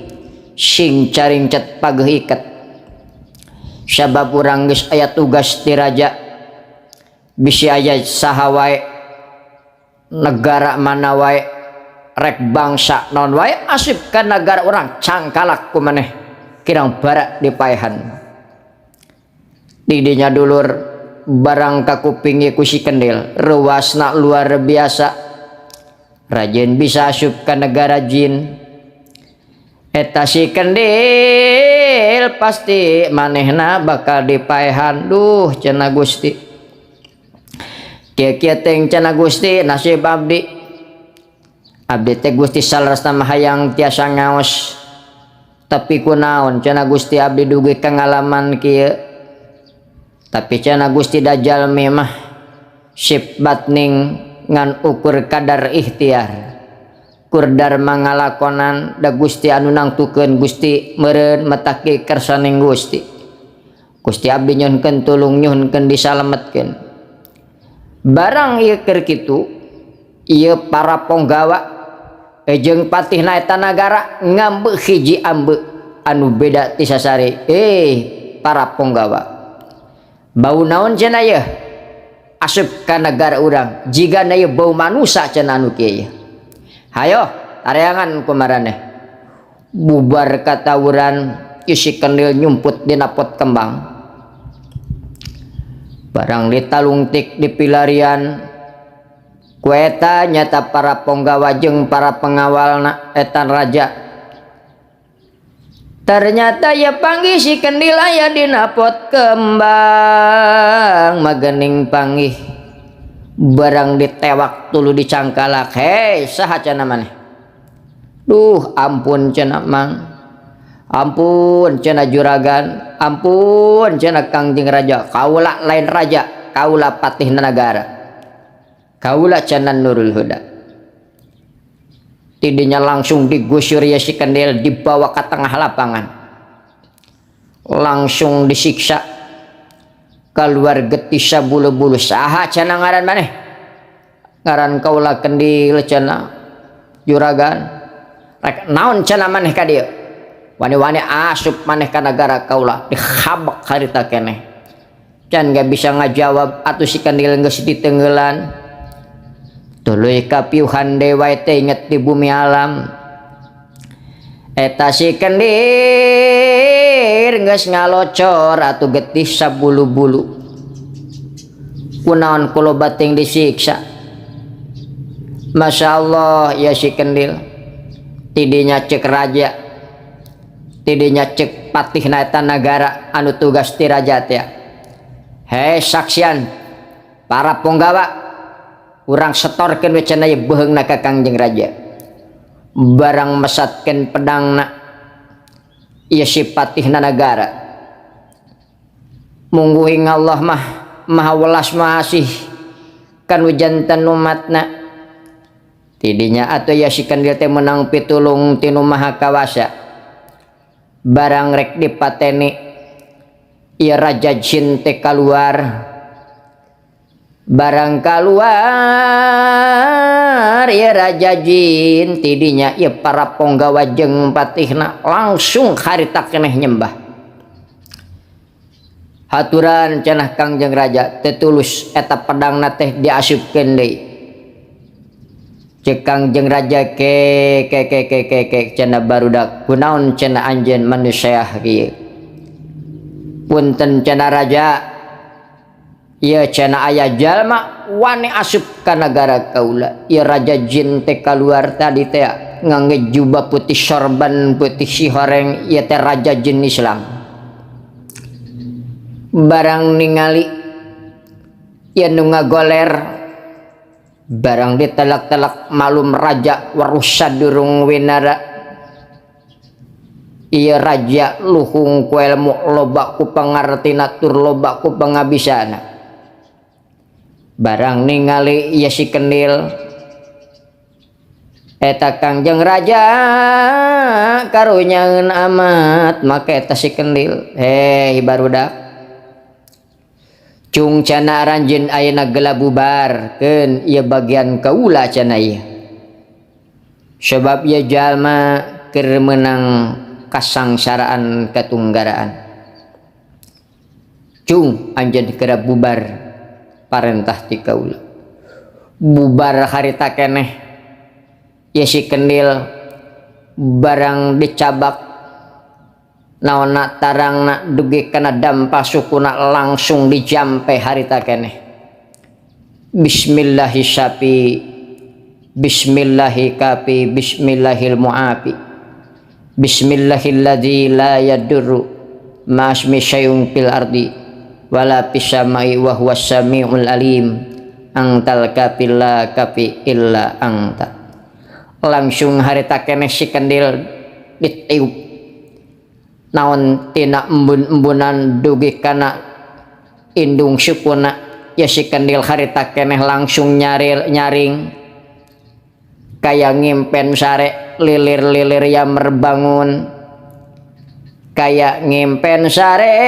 sing caringcat pageuh iket. Sabab urang geus aya tugas ti raja, bisi aya saha wae negara mana wae rek bangsa naon wae asip ka nagara urang cangkalak ku maneh kirang bara dipaehan. Didinya dulur barang kakuping ku si kendil ruasna luar biasa, rajin bisa asup ka negara jin. Eta si kendil pasti manehna bakal dipaehan. Duh cenah Gusti, kieu-kieu teh cenah Gusti nasib abdi. Abdi teh Gusti salarasna mah hayang tiasa ngaos, tapi kunaon cenah Gusti abdi dugi ka ngalaman kieu. Tapi cenah Gusti dajjal mah sifat ning ngan ukur kadar ikhtiar kurdar mangalakonan da Gusti anu nangtukeun Gusti meureun metaki kersaning Gusti. Gusti abdi nyuhunkeun tulung nyuhunkeun disalametkeun. Barang ieu keur kitu ieu para ponggawa jeung patihna eta nagara ngambeu hiji ambeu anu beda ti sasare. Para ponggawa bau naon cenah yeuh asup ka nagara urang jigana ieu bau manusa cenah anu kieu yeuh. Hayo tareangan kumaraneh. Bubar katawuran isi kendil nyumput dina pot kembang. Barang ditalungtik di pilarian kueta nyata para ponggawa jeung para pengawalna etan raja. Ternyata ya panggih si kendil aya dina pot kembang magening panggih. Barang ditewak tulu dicangkalak. Hei saha cenah maneh? Duh ampun cenah mang. Ampun cenah juragan, ampun cenah Kangjeng Raja, kaula lain raja, kaula patih negara. Kaula cenah Nurul Huda. Tidinya langsung digusur ya si Kendil, dibawa ke tengah lapangan. Langsung disiksa. Keluar getih sabulu-bulu. Saha cenah ngaran maneh? Ngaran kaula Kendil cenah juragan. Rek naon cenah maneh ka dieu? Wani-wani asup maneh ka nagara kaula, dikhabak harita keneh. Can gak bisa ngajawab atuh si Kendil geus ditenggelan. Tuluy kapiuhan dewa teh inget di bumi alam. Eta si Kendir geus ngalocor atuh getih sabulu-bulu. Kunaon kulo bating disiksa. Masya Allah ya si Kendil. Tidinya cek raja, tidinya cek patih eta nagara anu tugas ti raja teh. Hei saksian para punggawa, urang setorkeun we cenah ieu beuheungna ka Kangjeng Raja. Barang mesatkeun pedangna ieu si patihna nagara. Mungguhing Allah mah maha welas maha asih kanu jantan umatna. Tidinya atuh ya si Kendil teh menang pitulung tinu maha kawasa. Barang rek dipateni ieu raja jin teh kaluar. Barang kaluar ieu raja jin, tidinya ieu para ponggawa jeung patihna langsung harita keneh nyembah. Haturan cenah Kangjeng Raja teu tulus eta pedangna teh diasupkeun deui. Cek Kangjeng Raja ke ke ke ke ke ke cenah barudak kunaon cenah anjeun manusia kieu. Punten cenah raja, ieu cenah aya jalma wani asup ka nagara kaula. Ieu raja jin teh kaluar tadi teh ngangge jubah putih sorban putih si horeng, ieu teh raja jin Islam. Barang ningali ieu nu ngagoler, barang ditelak-telak malum raja waruh sadurung winara. Ieu raja luhung ku ilmu loba ku pangartina tur loba ku pangabisana. Barang ningali ieu si Kendil, eta Kangjeng Raja karunyaeun amat make eta si Kendil. Hei barudak, cung cenah aranjeun ayeuna geula bubarkeun ieu bagian kaula cenah ieu. Sebab ieu jalma keur meunang kasangsaraan katunggaraan. Cung anjeun geura bubar parentah ti kaula. Bubar harita keneh ieu si Kendil barang dicabak naonna tarangna dugi kana dampa sukuna langsung dijampe harita keneh. Bismillahi syafi, bismillahi kafi, bismillahil muafi, bismillahilladzi la yadurru ma'asmi syai'un fil ardi wala fis samai wa huwas samiul alim, antal kafil la kafi illa anta. Langsung harita keneh si Kendil ditiup naon tina embun-embunan dugi kana indung sukuna ya si Kendil harita keneh langsung nyarir nyaring kaya ngimpen sare lilir-lilir ya merbangun kaya ngimpen sare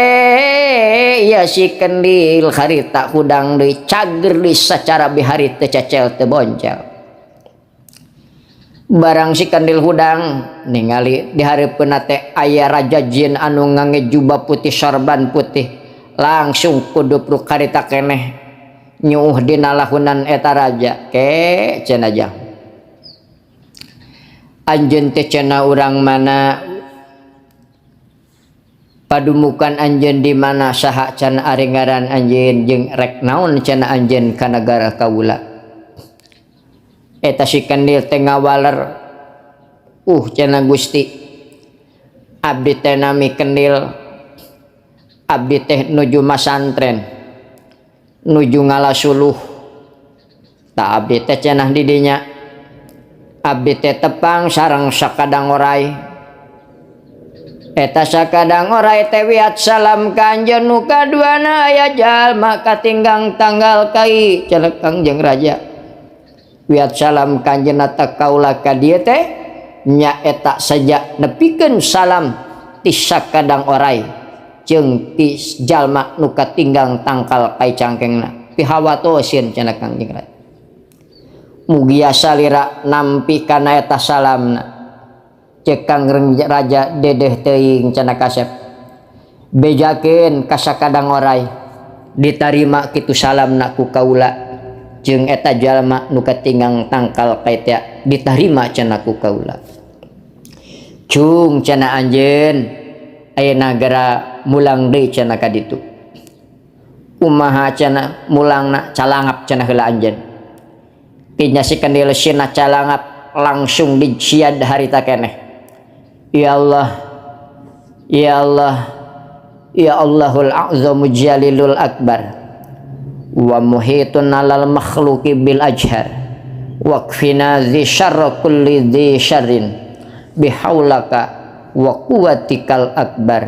ya si Kendil harita hudang deui cager deui sacara bihari teu cecel teu boncel. Barang si Kendil hudang ningali di hareupeunna teh aya raja jin anu ngangge jubah putih sorban putih, langsung kudupruk harita keneh nyuuh dina lahunan eta raja. Ke cenah jang anjeun teh cenah urang mana, padumukan anjeun di mana, saha cenah ari ngaran anjeun jeung rek naon cenah anjeun ka nagara kaula. Eta si Kendil teh ngawaler, cenah Gusti, abdi teh nami Kendil, abdi teh nuju masantren, nuju ngalasuluh. Ta abdi teh cenah di dinya, abdi teh tepang sareng sakadang orai. Eta sakadang orai teh wiat salam ka anjeun nu kaduana aya jalma katinggang tanggal kai cenah Kangjeng Raja. Wiat salam ka anjeunna ta kaula ka dieu teh nyaeta saja nepikeun salam ti sakadang orai jeung ti jalma nu katinggang tangkal kai cangkengna pihawatosin cenah Kangjeng Raja. Mugia salira nampi kana eta salamna. Cek Kangjeng Raja dedeh teuing cenah kasep. Bejakeun ka sakadang orai ditarima kitu salamna ku kaula jeung eta jalma nu katinggang tangkal kai teh ditarima cenah ku kaula. Cung cenah anjeun ayeuna gera mulang deui cenah ka ditu. Kumaha cenah mulangna calangap cenah heula anjeun. Tinya si kendil sina calangap langsung diciad harita keneh. Ya Allah, ya Allah, ya Allahul a'zamu jalilul akbar wa muhitun alal makhluqi bil ajhar waqfina dzi syarra kulli dzi syarrin bihaulaka wa quwwatikal akbar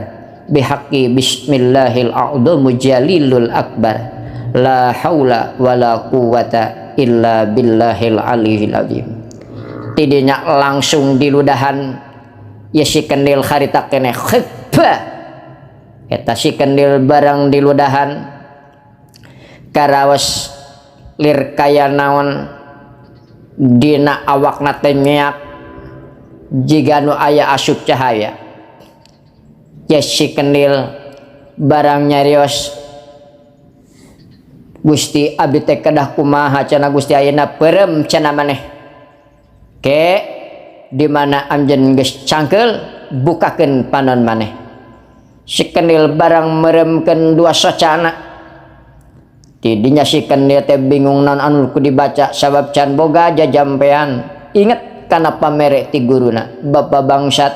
bihaqqi bismillahil a'zamu jalilul akbar la haula wala quwwata illa billahil aliyil azim. Tidinya langsung diludahan ya si kendil harita keneh khibah. Eta si kendil barang diludahan karawas lir kaya naon dina awakna teh nyeak jiga nu aya asup cahaya. Ya si kendil barang nyarios Gusti abdi teh kedah kumaha cenah Gusti ayeuna perem cenah maneh ke di mana anjeun geus cangkeul bukakeun panon maneh. Si kendil barang meremkeun dua socana. Tidinya si kendil teh bingung naon anu ku dibaca sabab can boga jajampean. Inget kana pamere ti guruna, bapa bangsat,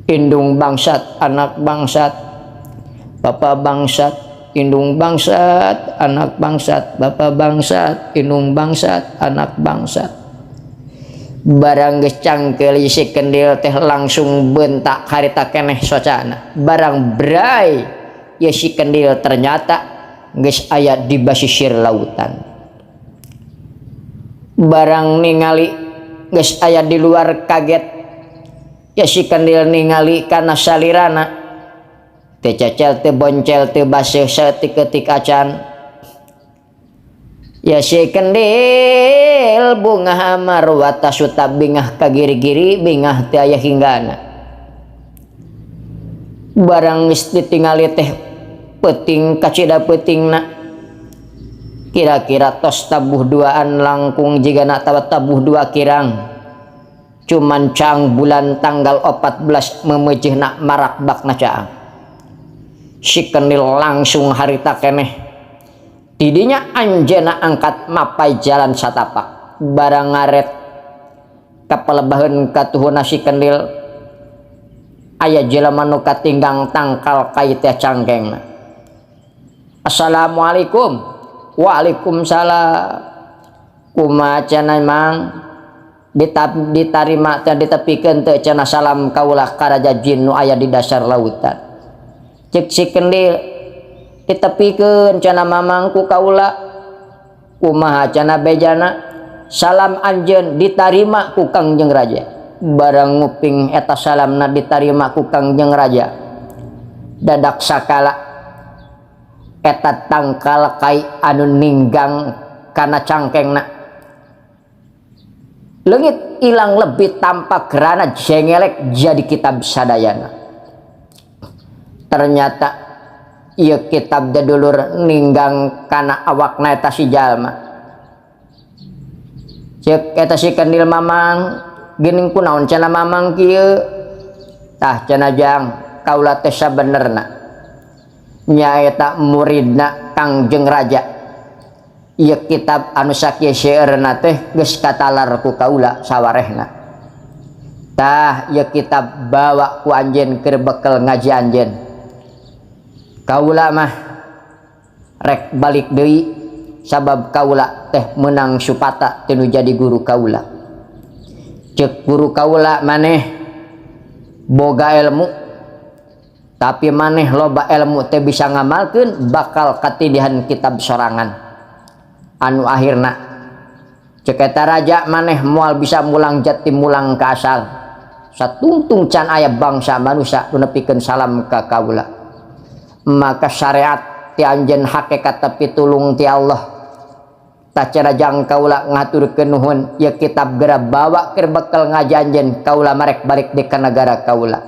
indung bangsat, anak bangsat, bapa bangsat, indung bangsat, anak bangsat, bapa bangsat, indung bangsat, anak bangsat. Barang geus cangkeul si kendil teh langsung bentak harita keneh socana. Barang bray ye si kendil ternyata geus aya di basisir lautan. Barang ningali geus aya di luar kaget ya si kendil ningali kana salirana teu cecel teu boncel teu baseuh saeutik-eutik acan. Ya si kendil bunga marwata suta bingah ka giri-giri bingah teu aya hinggana. Barang geus ditingali teh peuting kacida peutingna kira-kira tos tabuh duaan langkung jigana tawa tabuh dua kirang. Cuman caang bulan tanggal 14 memejehna marak bakna caang. Si kendil langsung harita keneh. Tidinya anjena angkat mapai jalan satapak. Barang ngaret kapalebaheun katuhuna si kendil aya jelema nu katinggang tangkal kai teh cangkengna. Assalamualaikum. Waalaikumsalam. Kumaha cenah mang? Ditarima teh ditepikeun teu cenah salam kaulah ka raja jin nu aya di dasar lautan. Cek si kendil ditepikeun cenah mamang ku kaula. Kumaha cenah bejana? Salam anjeun ditarima ku Kangjeng Raja. Barang nguping eta salamna ditarima ku Kangjeng Raja. Dadak sakala eta tangkal kai anu ninggang kana cangkengna leungit ilang lebih tampak gerana jengelek jadi kitab sadayana. Ternyata ieu kitab dedulur ninggang kana awakna eta si jalma. Ceuk eta si kendil mamang geuning kunaon cenah mamang kieu? Tah cenah jang kaula teh sabenerna nyaeta muridna Kangjeng Raja. Ieu kitab anu sakieu seueurna teh geus katalar ku kaula sawarehna. Tah ieu kitab bawa ku anjeun keur bekel ngaji anjeun. Kaula mah rek balik deui sabab kaula teh meunang supata teu nu jadi guru kaula. Ceuk guru kaula maneh Boga ilmu, tapi maneh loba ilmu teh bisa ngamalkeun, bakal katindihan kitab sorangan anu akhirna cek eta raja maneh moal bisa mulang jati mulang ka asal, satungtung can aya bangsa manusia nu nepikeun salam ka kaula. Maka syariat ti anjeun hakikat pitulung ti Allah. Tah cara jang, kaula ngaturkeun nuhun, ya kitab gera bawa keur bekal ngaji anjeun, kaula marek balik di ka negara kaula.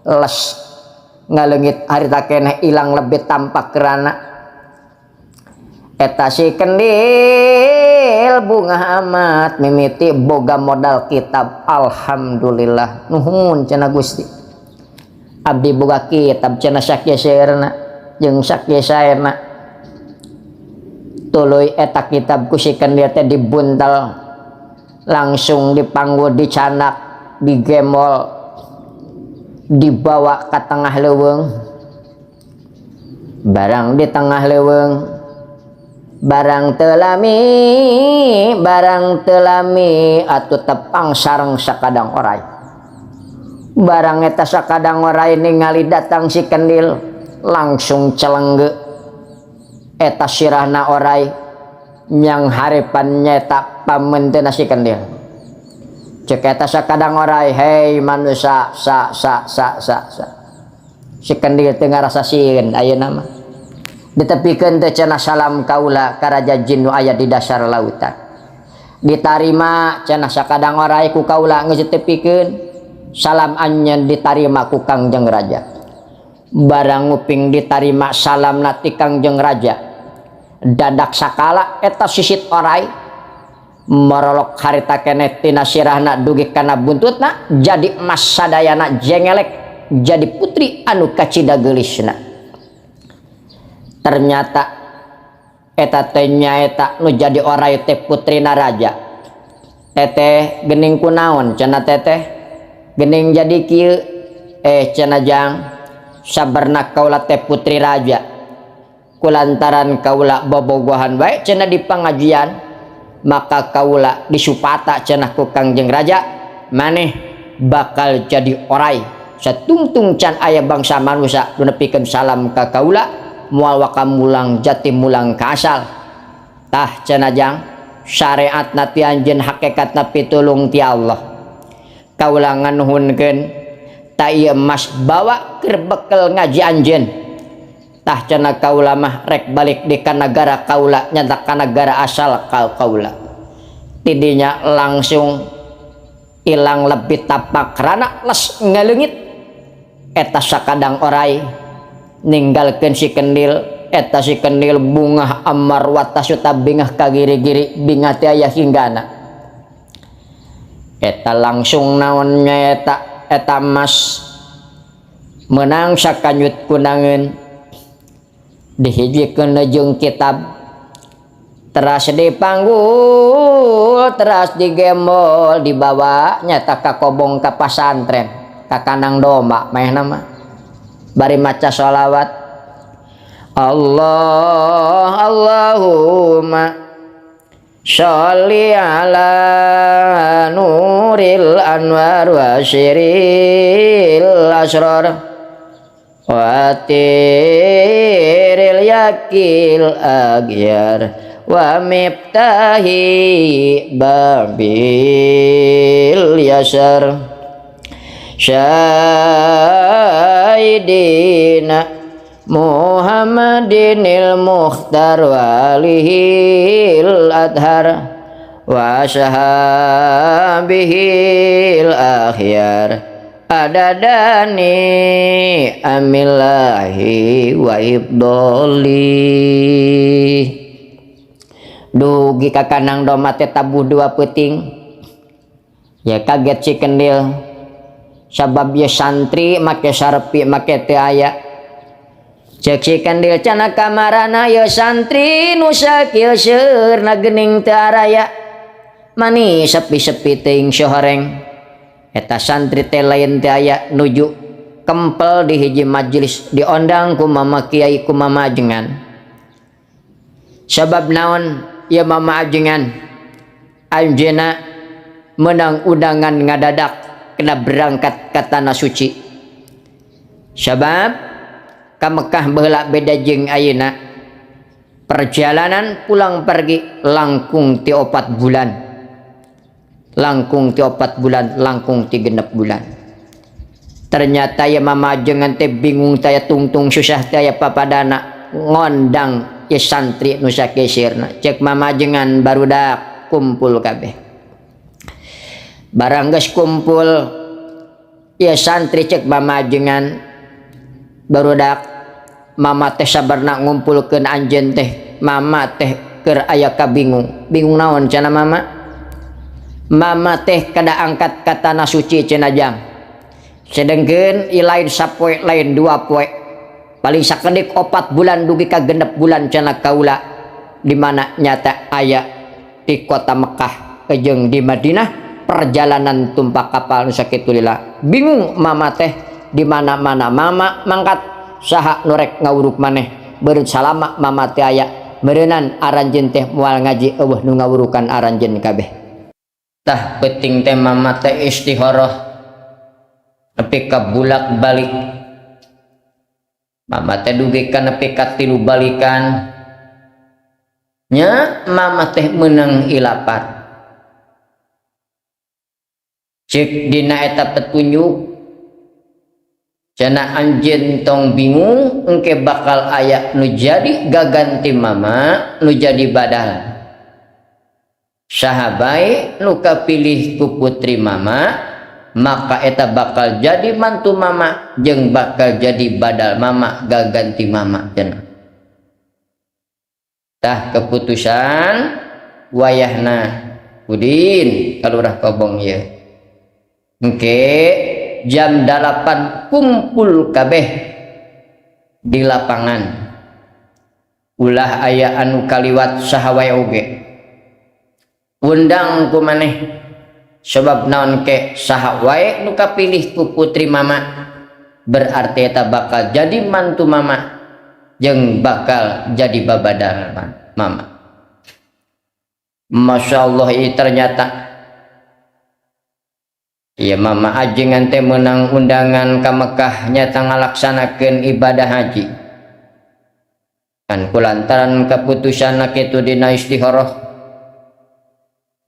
Les ngaleungit harita keneh, ilang lebih tampak kerana eta si kendil bungah amat mimiti boga modal kitab. "Alhamdulillah, nuhun," cenah, "Gusti, abdi boga kitab," cenah, sakieu saerna jeung sakieu saerna. Tuluy eta kitab ku si kendil teh dibuntel, langsung dipanggul, dicanak, digembol, dibawa ke tengah leuweung. Barang di tengah leuweung, barang teu lami, barang teu lami atuh tepang sareng sakadang orai. Barang eta sakadang orai ningali datang si kendil, langsung celengge eta sirahna orai yang harapan nyeta pamenteuna si kendil. Cek eta sakadang orai, "Hei manusia, sa sa sa sa sa." Si kendil teu ngarasa sieun ayeuna mah. "Ditepikeun teh," cenah, "salam kaula ka raja jin nu aya di dasar lautan?" "Ditarima," cenah sakadang orai, "ku kaula geus ditepikeun salam anjeun, ditarima ku Kangjeng Raja." Barang nguping ditarima salam ti Kangjeng Raja, dadak sakala eta sisit orai morolok harita keneh tina sirahna dugi kana buntutna jadi emas sadayana, jengelek jadi putri anu kacida geulisna. Ternyata eta teh nyaeta nu jadi orai teh putrina raja. "Teteh, gening kunaon," cenah, "teteh gening jadi kieu?" "Eh," cenah, "jang, sabarna kaula teh putri raja. Kulantaran kaula bobogohan bae," cenah, "di pengajian, maka kaula disupata," cenah, "ku Kangjeng Raja, maneh bakal jadi orai satungtung can aya bangsa manusia nu nepikeun salam ka kaula, moal waka mulang jati mulang ka asal." "Tah," cenah, "jang, syariat ti anjeun hakikatna pitulung ti Allah. Kaula nganuhunkeun, tah ieu emas bawa keur bekel ngaji anjeun. Tah," cenah, "kaula mah rek balik di ka nagara kaula, nyata ka nagara asal kaula." Tidinya langsung ilang lebih tapak rana, les ngaleungit eta sakadang orai ninggalkeun si kendil. Eta si kendil bungah amar watasuta, bingah ka giri-giri, bingah teh aya hinggana. Eta langsung naon eta eta emas menang sakanyut kunangan, dihijikeun jeung kitab, teras dipanggul, teras digembol, dibawa nyata ka kobong, ka pasantren, ka kandang domba. Meh nama bari maca sholawat, "Allah Allahumma sholli ala nuril anwar wa siril asrar wa tiril yakil agyar wa miftahi babil yasar Syahidina Muhammadinil Mukhtar walihil adhar wa sahabihil akhyar adadani amillahi wa ibdoli." Dugi ka kandang domba teh tabuh dua peuting. Ya kaget si kendil, sabab ya santri make sarpi make teu aya. Cek si kendil, "Cenah kamarana ya santri nu sakieu seurna gening teu araya, mani sepi-sepi teuing sohoreng?" Eta santri teh lain teu aya, nuju kempel di hiji majelis, diondang ku mama kiai, ku mama ajengan. Sabab naon ya mama ajengan anjeuna menang undangan ngadadak. Kena berangkat ka tanah suci, sabab ka Mekah baheula beda jeung ayeuna. Perjalanan pulang pergi langkung ti 4 bulan, langkung ti 4 bulan, langkung ti 6 bulan. Ternyata ya Mama Ajengan teh bingung, taya tungtung susah, taya papadana. Ngondang ya santri nu sakesirna. Cek Mama Ajengan, "Barudak, kumpul kabeh." Barang geus kumpul ya santri, cek Mama Ajengan, "Barudak, Mama teh sabarna ngumpulkeun anjeun teh, Mama teh keur aya kabingung." "Bingung naon?" cenah Mama. "Mama teh kada angkat ka tanah suci," cenah, "jang. Sedengkeun lain sapoe, lain 2 poe, paling sakedik 4 bulan dugi ka 6 bulan," cenah, "kaula di mana nyata aya di kota Mekah jeung di Madinah, perjalanan tumpak kapal nu sakitu lila. Bingung Mama teh di mana-mana Mama mangkat, saha nu rek ngawuruk maneh? Beureut salama Mama teh aya meureunan aranjeun teh moal ngaji, euweuh nu ngawurukan aranjeun kabeh." Tah, penting teh Mama teh istikharah nepi ka bulak balik. Mama teh dugi ka nepi ka tilu balikan nya. Mama teh menang ilapat. Cek dina eta petunjuk cenah, "Anjeun tong bingung, engke bakal aya nu jadi gaganti Mama, nu jadi badal. Saha bae nu kapilih ku putri Mama, maka eta bakal jadi mantu Mama jeung bakal jadi badal Mama, gaganti Mama," cenah. Tah, keputusan wayahna Udin kalurah Kobong ye, engke jam 8 kumpul kabeh di lapangan, ulah aya anu kaliwat saha wae oge. Undang ku maneh, sebab naon ke saha wae nu kapilih ku putri Mama, berarti eta bakal jadi mantu Mama jeung bakal jadi babadal Mama." Masya Allah, ini ternyata ya Mama Ajengan teh menang undangan ke Mekah, nyata ngalaksanakeun ibadah haji kan kulantaran keputusan itu dina istikharah.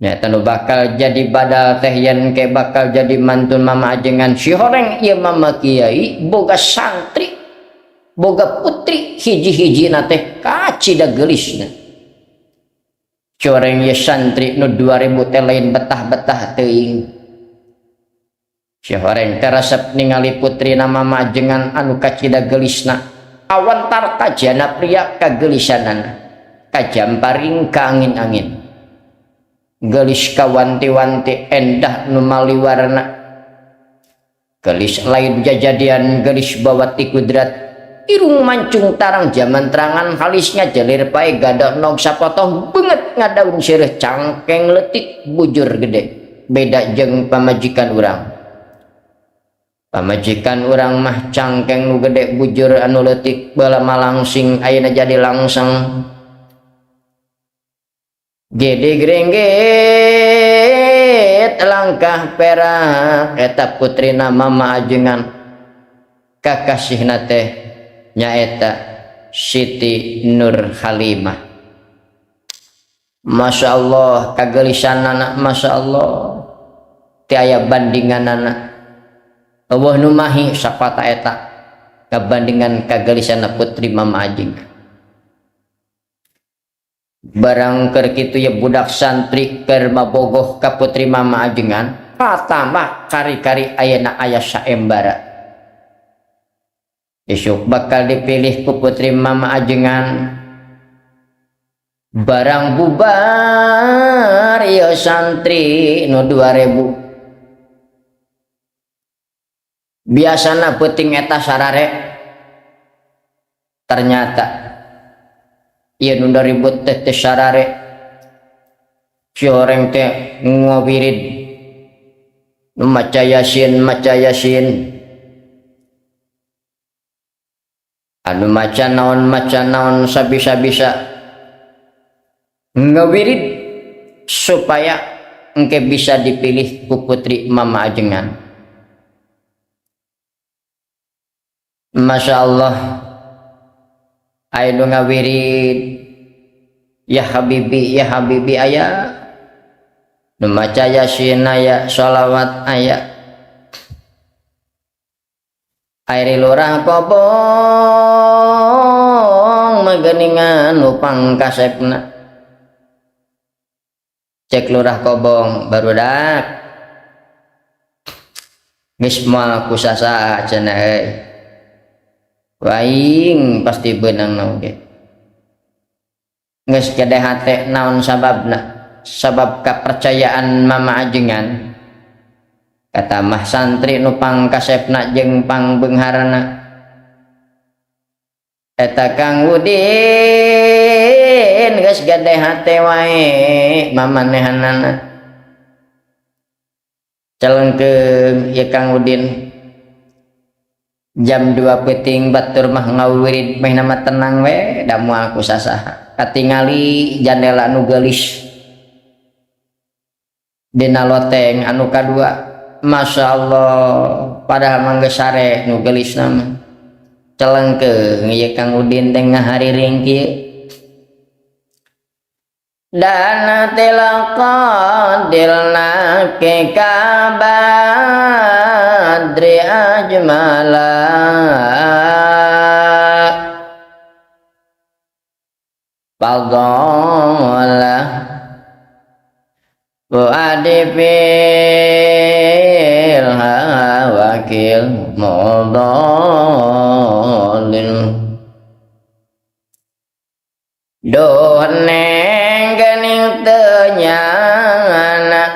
Nyata nu bakal jadi badal teh yen ke bakal jadi mantun Mama Ajengan. Si horeng ieu Mama Kiai boga santri, boga putri, hiji-hiji na teh kacida geulisna. Coreng ye santri nu 2000 teh lain betah-betah teuing. Si horeng teh resep ningali putri na Mama Ajengan anu kacida geulisna, awantar kajana pria kagelisanana, kajamparing ka angin-angin. Gelis kawanti-wanti, endah nu maliwarna, gelis lain jajadian, gelis bawa ti kudrat. Irung mancung tarang jaman terangan, halisnya jelir pae, gadah nog sapotong, banget ngadaun sirih, cangkeng letik, bujur gede. Beda jeng pamajikan urang. Pamajikan urang mah cangkeng nu gede, bujur anu letik, bala malangsing, ayeuna jadi langsung gede grengget, langkah perak. Eta putrina Mama Ajengan, kakasihna teh nyaeta Siti Nur Halimah. Masya Allah kagelisan anak, Masya Allah, tiaya bandingan anak. Allah nu mahi sapata eta kabandingan kagelisan putri Mama Ajeng. Barang keur kitu ya budak santri keur mabogoh ka putri Mama Ajengan, patambah kari-kari ayeuna aya saembara, isuk bakal dipilih ku putri Mama Ajengan. Barang bubar ya santri nu 2000, biasana peuting eta sarare. Ternyata ieu nu ribut teh teh sarare. Si orang teh ngawirid nu maca Yasin, maca Yasin, anu maca naon, maca naon, sabisa-bisa ngawirid supaya engke bisa dipilih ku putri Mama Ajengan. Masya Allah, aya nu ngawirid ya habibi ya habibi, aya nu maca yasin, aya sholawat, aya ari Lurah Kobong mageningan nu pangkasepna. Cek Lurah Kobong, "Barudak geus moal ku sasaha," cenah, euy. Waing pasti beunang oge geus gede hate. Naon sababna? Sabab kepercayaan mama ajengan kata mah santri nu pangkasepna jeung pangbeungharna eta Kang Udin. Geus gede hate wae mamanehanana. Celengkeung ieu Kang Udin jam 2 peuting, batur mah ngawirid meh nama tenang we da moal ku sasaha. Katingali jandela nu geulis dina loteng anu kadua. Masya Allah, padahal mah geus sare nu geulis nama. Celengkeung ieu Kang Udin teh ngahariring kieu dan tilaqadilna ke kabadri ajmala fadala fuadi fil hawakil mudallil. Duh neng, gening teu nyana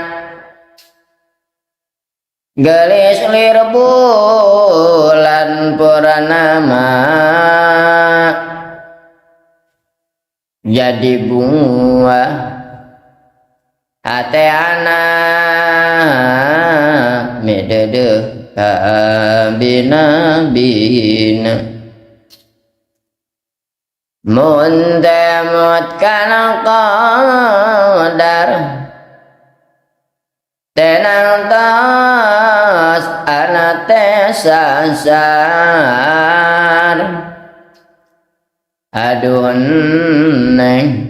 gelis lir bulan purnama jadi buah hate ana midedeuh kabina-bina. Mun temut kana qadar tenang tos ana teh sasar. Aduh neng,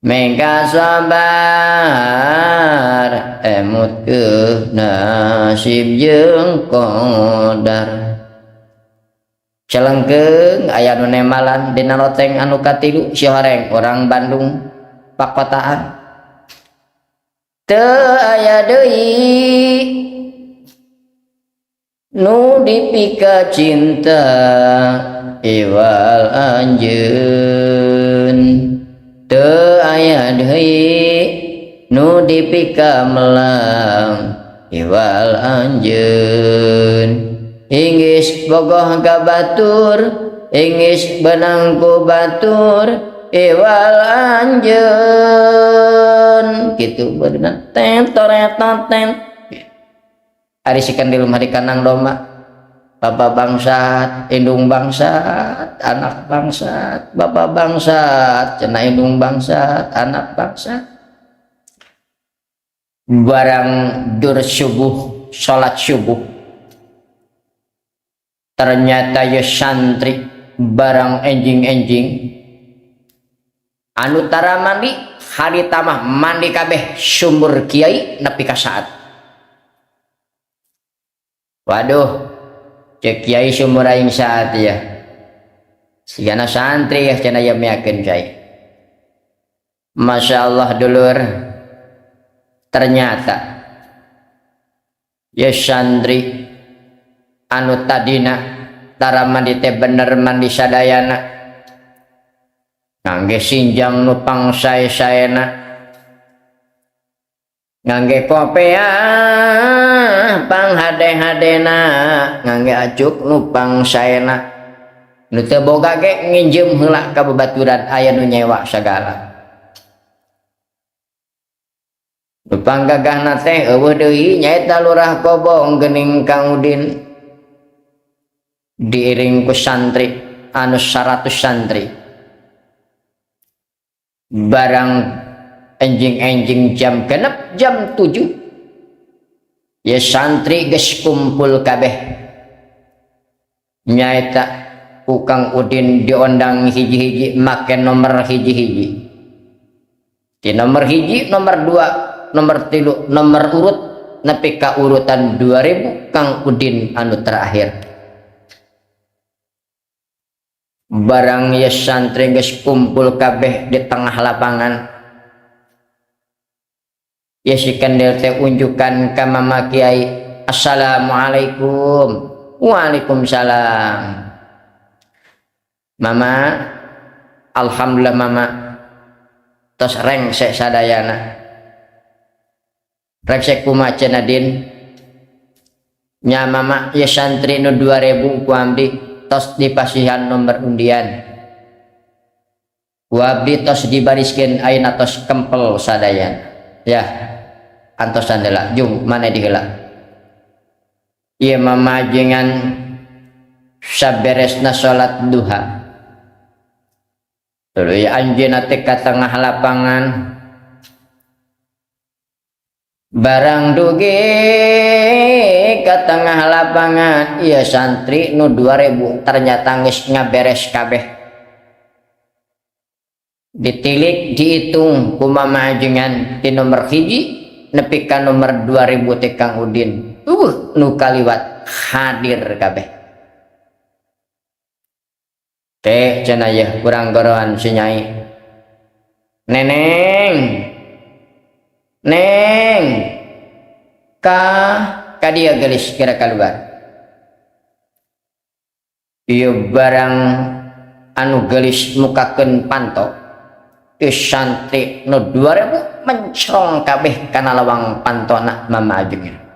mengka sabar emut ke nasib jeung qadar. Celengkeung aya nu nemalan dina loteng anu katilu, si horeng orang Bandung pakotaan. Teu aya deui nu dipika cinta iwal anjeun, teu aya deui nu dipika melang iwal anjeun. Inggis bogoh ka batur, inggis benang ku batur iwal anjeun. Kitu beunang ten toreton ten. Ari si Kendil mah di kandang domba, bapak bangsat, indung bangsat, anak bangsat, bapak bangsat cenah, indung bangsat, anak bangsat. Barang dur subuh, salat subuh, ternyata ya santri barang enjing-enjing anu tara mandi hari tamah mandi kabeh sumur kiai nepi ka saat. Waduh, cek kiai, sumur aing saat ya sigana santri ya cenah ya miakeun cai. Masya Allah dulur, ternyata ya santri anu tadina tara mandi teh bener mandi sadayana ngangge sinjang nu pangsae-saena, ngangge kopeah panghade-hadena, ngangge acuk nu pangsaena. Nu teu boga ge nginjem heula ka babaturan, aya nu nyewa sagala. Nu panggagahna teh eueuh deui nyaeta Lurah Kobong geuning Kang Udin diiring ku santri anu 100 santri. Barang enjing-enjing jam 6, jam 7 ya santri geus kumpul kabeh. Nyaeta ku Kang Udin diondang hiji-hiji make nomor hiji-hiji. Di nomor hiji, nomor 2, nomor 3, nomor urut nepi ka urutan 2000 Kang Udin anu terakhir. Barang ya santri geus kumpul kabeh di tengah lapangan. Ya si kendel teh unjukan ka mama kiai, assalamualaikum. Waalaikumsalam. Mama, alhamdulillah mama tos rengsek sadayana. Rengsek kumaha cenah din? Nya mama ya santri nu 2000 ku abdi tos dipasihan nomor undian. Ku abdi tos dibariskeun ayeuna tos kempel sadayana. Ya, antosan heula jung mana di heula. Ieu mama jengan saberesna salat duha. Tuluy anjeunna teh ka tengah lapangan. Barang dugi ka tengah lapangan, ieu santri nu 2000 ternyata geus ngaberes kabeh. Ditilik dihitung ku mama ajengan ti nomor 1 nepi ka nomor 2000 teh Kang Udin. Nu kaliwat hadir kabeh. Teh cenah yeuh kurang goroan si nyai. Neneng. Neng. Ka ka dia gelis kira keluar. Ieu barang anu gelis mukakeun panto. Ieu santri nu 2000 mencrong kabeh kana lawang pantona mama ajengan.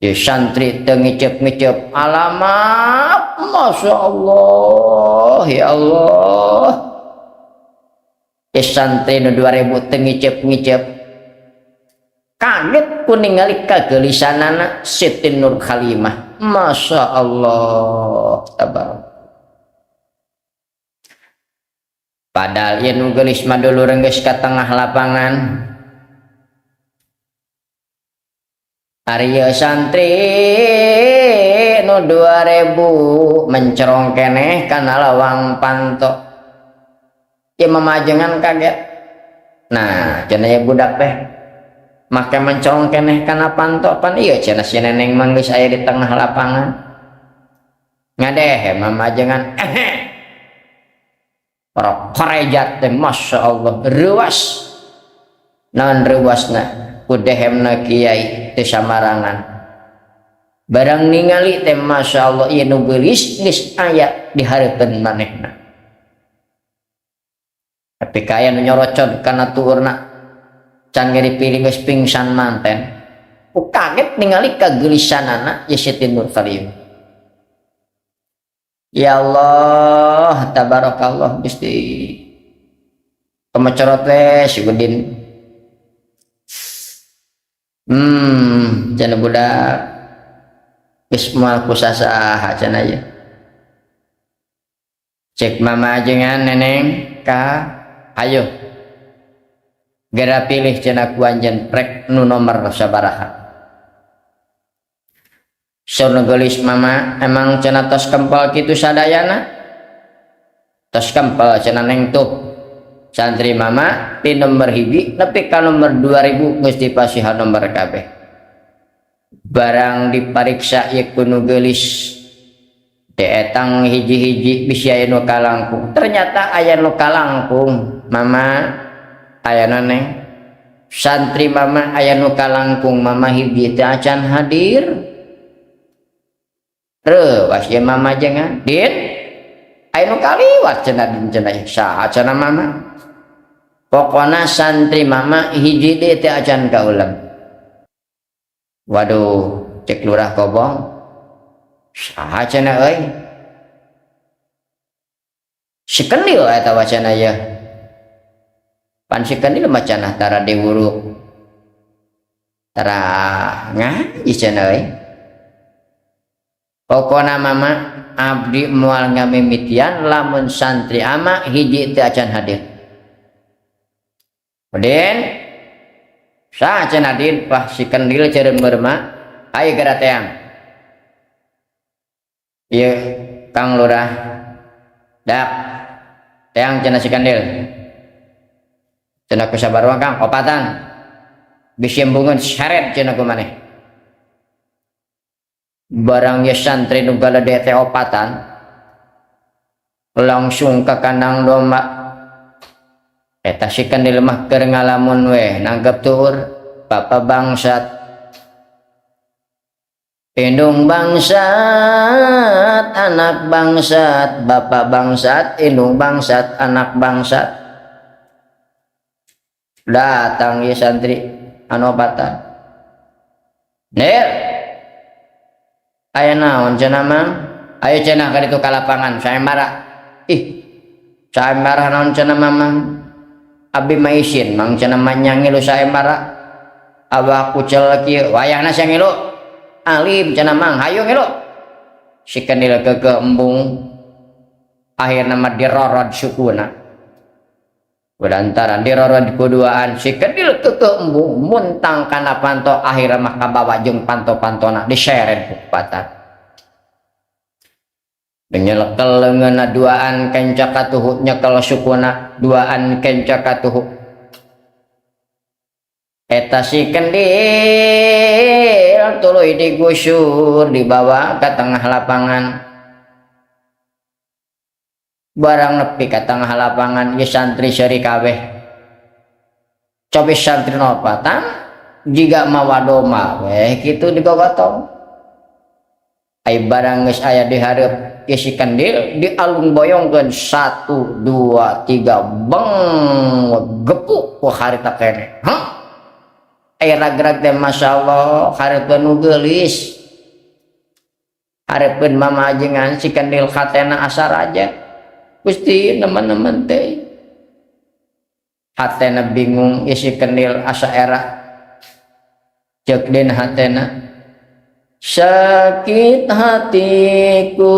Ieu santri teu ngiceup-ngiceup, alamat Masya Allah, ya Allah. Ieu santri nu 2000 teu ngiceup-ngiceup, kaget ku ningali kagelisanana Siti Nur Khalimah. Masya Allah, tabarok. Padahal ieu nu geulis mah dulur geus ka tengah lapangan. Ari santri nu 2000 mencerong keneh kana lawang panto. Ieu mamajengan kaget. Nah, cenah ieu budak teh make mencerong keneh kana panto pan ieu cenah si neneng mah geus aya di tengah lapangan. Ngadeh mamajengan Para korejat teh Masya Allah reuas. Naon reuasna? Ku dehemna kiai teh samarangan. Barang ningali teh Masya Allah ieu nu geulis geus aya di hareupeun manehna. Tapi kaya nu nyorocod kana tuurna can ge dipilih geus pingsan manten. Ku kaget ningali kageulisanana ye Siti Nur Khalimah. Ya Allah, tabarakallah Gusti. Kemecorot teh si Udin. Cenah budak geus moal ku sasaha cenah ieu. Cek mama ajengan neneng ka ayo. Gera pilih cenah ku anjeun rek nu nomor sabaraha. Saur geulis mama emang cenah tos kempel kitu sadayana? Tos kempel cenah neng tuh. Santri mama di nomor 1 nepi ka nomor 2000 geus dipasihan nomor kabeh. Barang dipariksa ieu ku nu geulis dietang hiji-hiji bisi aya nu kalangkung. Ternyata aya nu kalangkung. Mama aya neng. Santri mama aya nu kalangkung mama hiji teh acan hadir. Reuwas ieu mama jangan din aya nu kaliwat cenah din cenah saha cenah mama. Pokona santri mama hiji deui teh acan kaulem. Waduh cek lurah kobong saha cenah euy. Si kendil eta wacana ieu. Pan si kendil mah cenah tara diwuruk. Tara ngaji cenah euy. Pokona mama abdi moal ngamimitian lamun santri ama hiji teu acan hadir. Udin saha cenah din pah si kendil ceureun berma ayo geura teang. Ieu Kang Lurah dak teang cenah si Kendil. Cenah ku sabarua, Kang, opatan. Bisi embungeun seret cenah ku maneh. Barang ye santri nu galede teh opatan langsung ke kandang domba. Eta si Kendil mah keur ngalamun we nanggep tuur, "Bapak bangsat, indung bangsat, anak bangsat, bapak bangsat, indung bangsat, anak bangsat." Datang ya santri anu opatan. "Nil, aya naon?" cenah, "Mang, ayo," cenah, "ka ditu ka lapangan sayembara." "Ih, sayembara naon?" cenah, "Mamang, abi mah isin, Mang," cenah, "manya ngilu sayembara, awak kucel kieu wayahna sia ngilu." "Alim," cenah, "Mang, hayu ngilu." Si Kendil keukeuh embung, akhirna mah dirorod sukuna. Lantaran dirorod kuduaan, si Kendil keukeuh embung, muntang kana panto, akhirna mah kabawa jeung panto-pantona, diseret ku kupatan. Nyekel leungeunna duaan kenca katuhu, nyekel sukuna duaan kenca katuhu. Eta si Kendil tuluy digusur, dibawa ke tengah lapangan. Barang nepi ka tengah lapangan, ye santri seuri kabeh. Cobi santri opatan jiga mawa domba weh kitu digogotong. Ai barang geus aya di hareup ye si Kendil, dialung boyongkeun, satu, dua, tiga, beng, gepuk ku harita keneh. Hah, ai ragrag teh masyaallah, hareupeun nu geulis, hareupeun mama ajengan. Si Kendil hatena asa raja. Gusti, teman-teman teh hatena bingung. Isi Kendil asa era, cek den hatena, "Sakit hatiku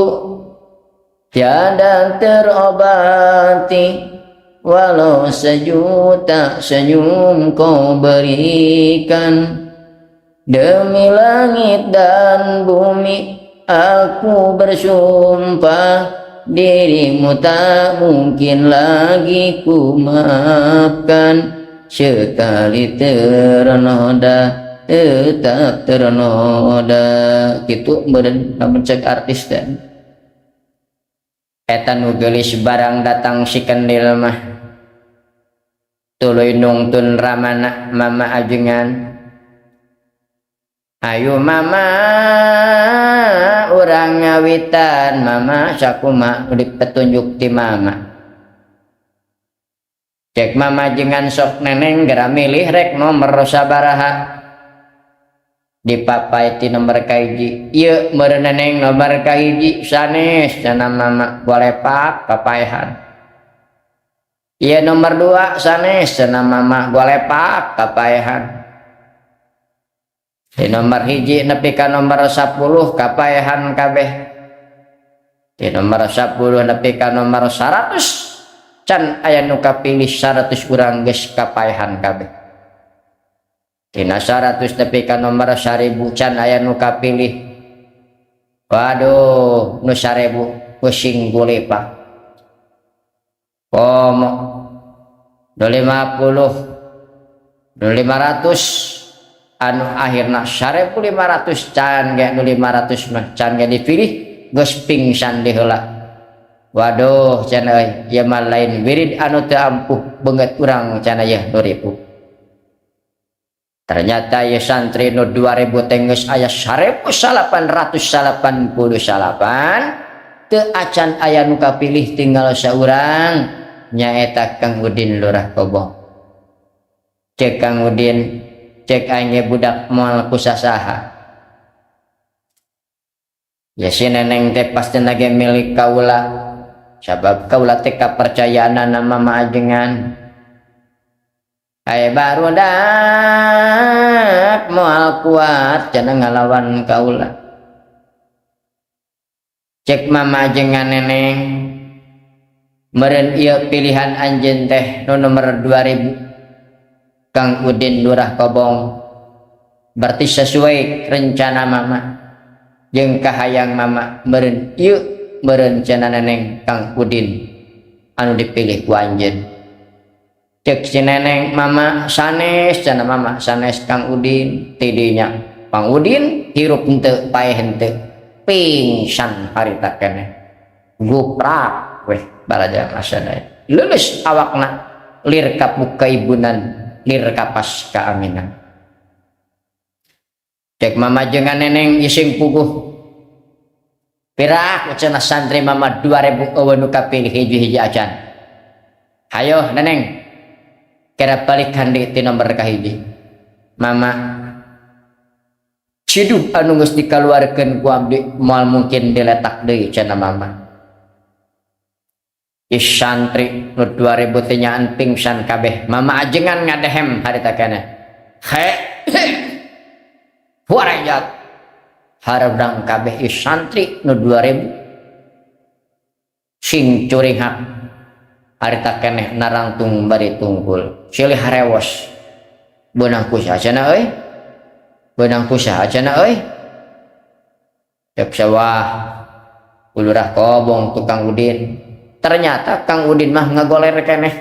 tiada terobati, walau sejuta senyum kau berikan. Demi langit dan bumi aku bersumpah, dirimu tak mungkin lagi ku maafkan. Sekali ternoda, tetap ternoda." Gitu meureun lamun cek artis. Dan eta nu geulis, barang datang si Kendil mah tuluy nungtun ramana, mama ajengan. "Ayo Mama, urang ngawitan, Mama." Sakuma di petunjuk ti mama. Cek mama jengan, "Sok Neneng gera milih, rek nomor sabaraha?" Dipapai ti nomor kahiji. "Ieu meureun, Neneng, nomor kahiji." "Sanes," cenah mama, "golepak papaehan." "Ieu nomor 2." "Sanes," cenah mama, "golepak papaehan." Di nomor 1 nepi ka nomor 10 kapaehan kabeh. Di nomor 10 nepi ka nomor 100 can aya nu kapilih, 100 urang geus kapaehan kabeh. Tina 100 nepi ka nomor 1000 can aya nu kapilih. Waduh, nu 1000 pusing gulepa. Komo nu 50, nu 500, anu akhirna 1500 can ge, nu 500 mah can ge dipilih, geus pingsan di heula. "Waduh," cenah, "euy, ieu mah lain wirid anu teu ampuh, beungeut urang," cenah, "yeuh 2000." Ternyata ye santri nu 2000 teh geus aya 1889 teu acan aya nu kapilih, tinggal saurang, nyaeta Kang Udin Lurah Kobong. Cek Kang Udin, "Cek aing ge budak moal ku sasaha ya, si Neneng teh pasti ge milik kaula, sabab kaula teh kapercayaan mama ajengan. Ai barudak moal kuat," cenah, "ngalawan kaula." Cek mama ajengan, "Neneng, meureun ieu pilihan anjeun teh nu nomor 2000, Kang Udin Lurah Kobong, berarti sesuai rencana mama." Jeung kahayang mama meureun ieu meureun cenah Neneng, Kang Udin anu dipilih ku anjeun. Cek si Neneng, "Mama sanes," cenah, "Mama sanes Kang Udin." Tidinya Kang Udin hirup henteu, paeh henteu, pingsan harita keneh, guprak weh balaja masadaya, lulus awakna, lir kapuk kaibunan, lir kapas kaaminan. Cek mama jengan Neneng ising puguh. "Pirak," cenah, "santri mama 2000 euweuh nu kapilih hiji-hiji acan. Hayo Neneng, kira balikan di ti nomor kahiji." "Mama, ciduh anu geus dikaluarkeun ku abdi moal mungkin diletak deui," cenah mama. Is santri nu 2000 teh nyaan pingsan kabeh. Mama ajengan ngadehem harita keneh, he huarejat, hareudang kabeh. Is santri nu 2000 sing curinghak harita keneh, narangtung bari tungkul silih harewos. "Beunang ku saha cenah euy? Beunang ku saha cenah euy?" Cek sawah ulurah kobong tukang Udin. Ternyata Kang Udin mah ngagoler keneh,